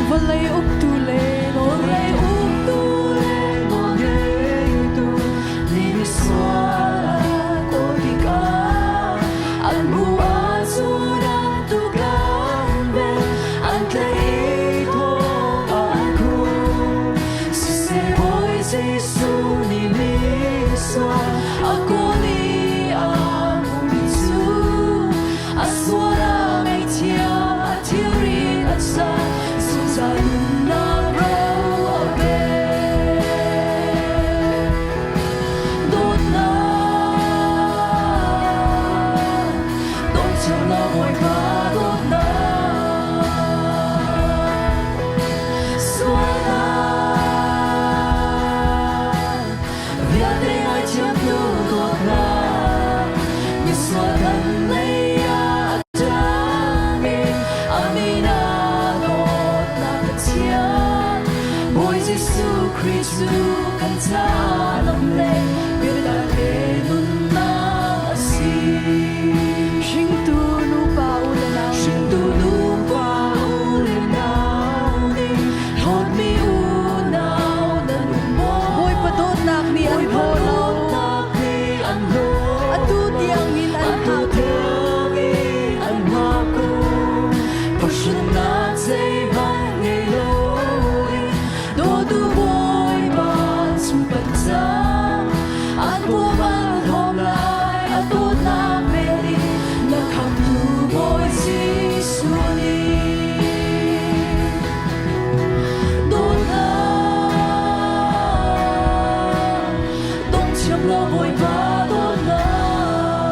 Vawlei uktu le vawlei uktu le nawlngeitu nih misual a kawl tikah an hmuh ahcun an tukan vel an tlaih i thong ah an khumh. Siseh Bawi Jesuh nih misual a kawl i a hmuhmi cu a sual a ngaihthiam a thilri a cang zungzal nunnak ro a pek. Dawtnak, dawtnak na Bawipa dawtnak, sualnak vialte ngaihthiamtu dawtnak, misual kan lei ah a ṭang i a min ah dawtnak Pathian, Bawi Jesuh Khrih cu kan caah lam le biatak le nunnak a si. Hringtu nupa u le nau, hringtu nupa u le nau nih hlawtmi unau nan um maw? Bawipa dawtnak nih an hlaw lo. Atu tiangin an hngak an hngak ko. Pahrannak zeihmanh ngei loin dawtu Bawipa cu kan cang. An pum an hlawm lai, a dawtnak vel in na khamhtu Bawi Jesuh nih. Dawtnak, dongthiam lo Bawipa dawtnak.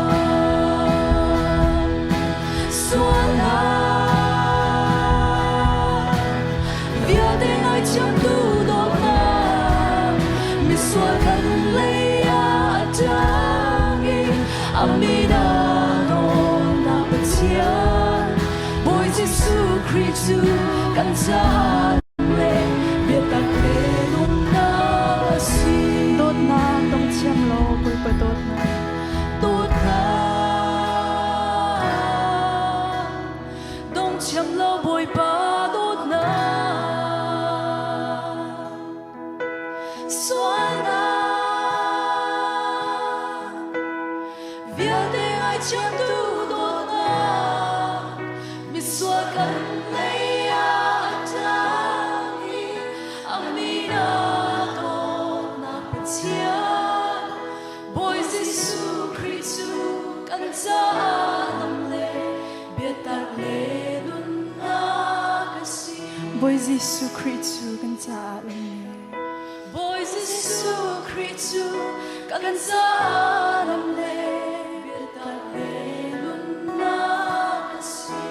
Jesuh Khrih cu kan caah le biatak le nunnak a si. Dawtnak dong thiam lo Bawipa dawtnak. Dawtnak dong thiam lo Bawipa dawtnak. Sualnak vialte ngaithiamtu dawtnak misual kan lei ah a ṭang i a min ah dawtnak Pathian Bawi Jesuh Khrih cu kan caah lam le biatak le nunnak a si. Bawi Jesuh Khrih cu kan caah lam le Bawi Jesuh Khrih cu kan caah lam le biatak le nunnak a si.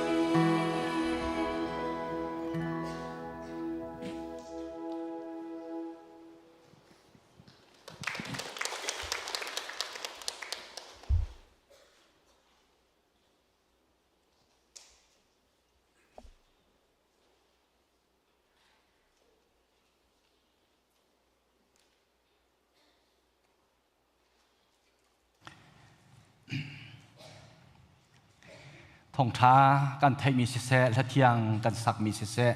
Thawngṭha kan theihmi siseh, hlathiang kan sakmi siseh,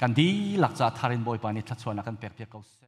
kan dihlak ca tharin Bawipa nih thluachuahnak kan pek piak ko seh.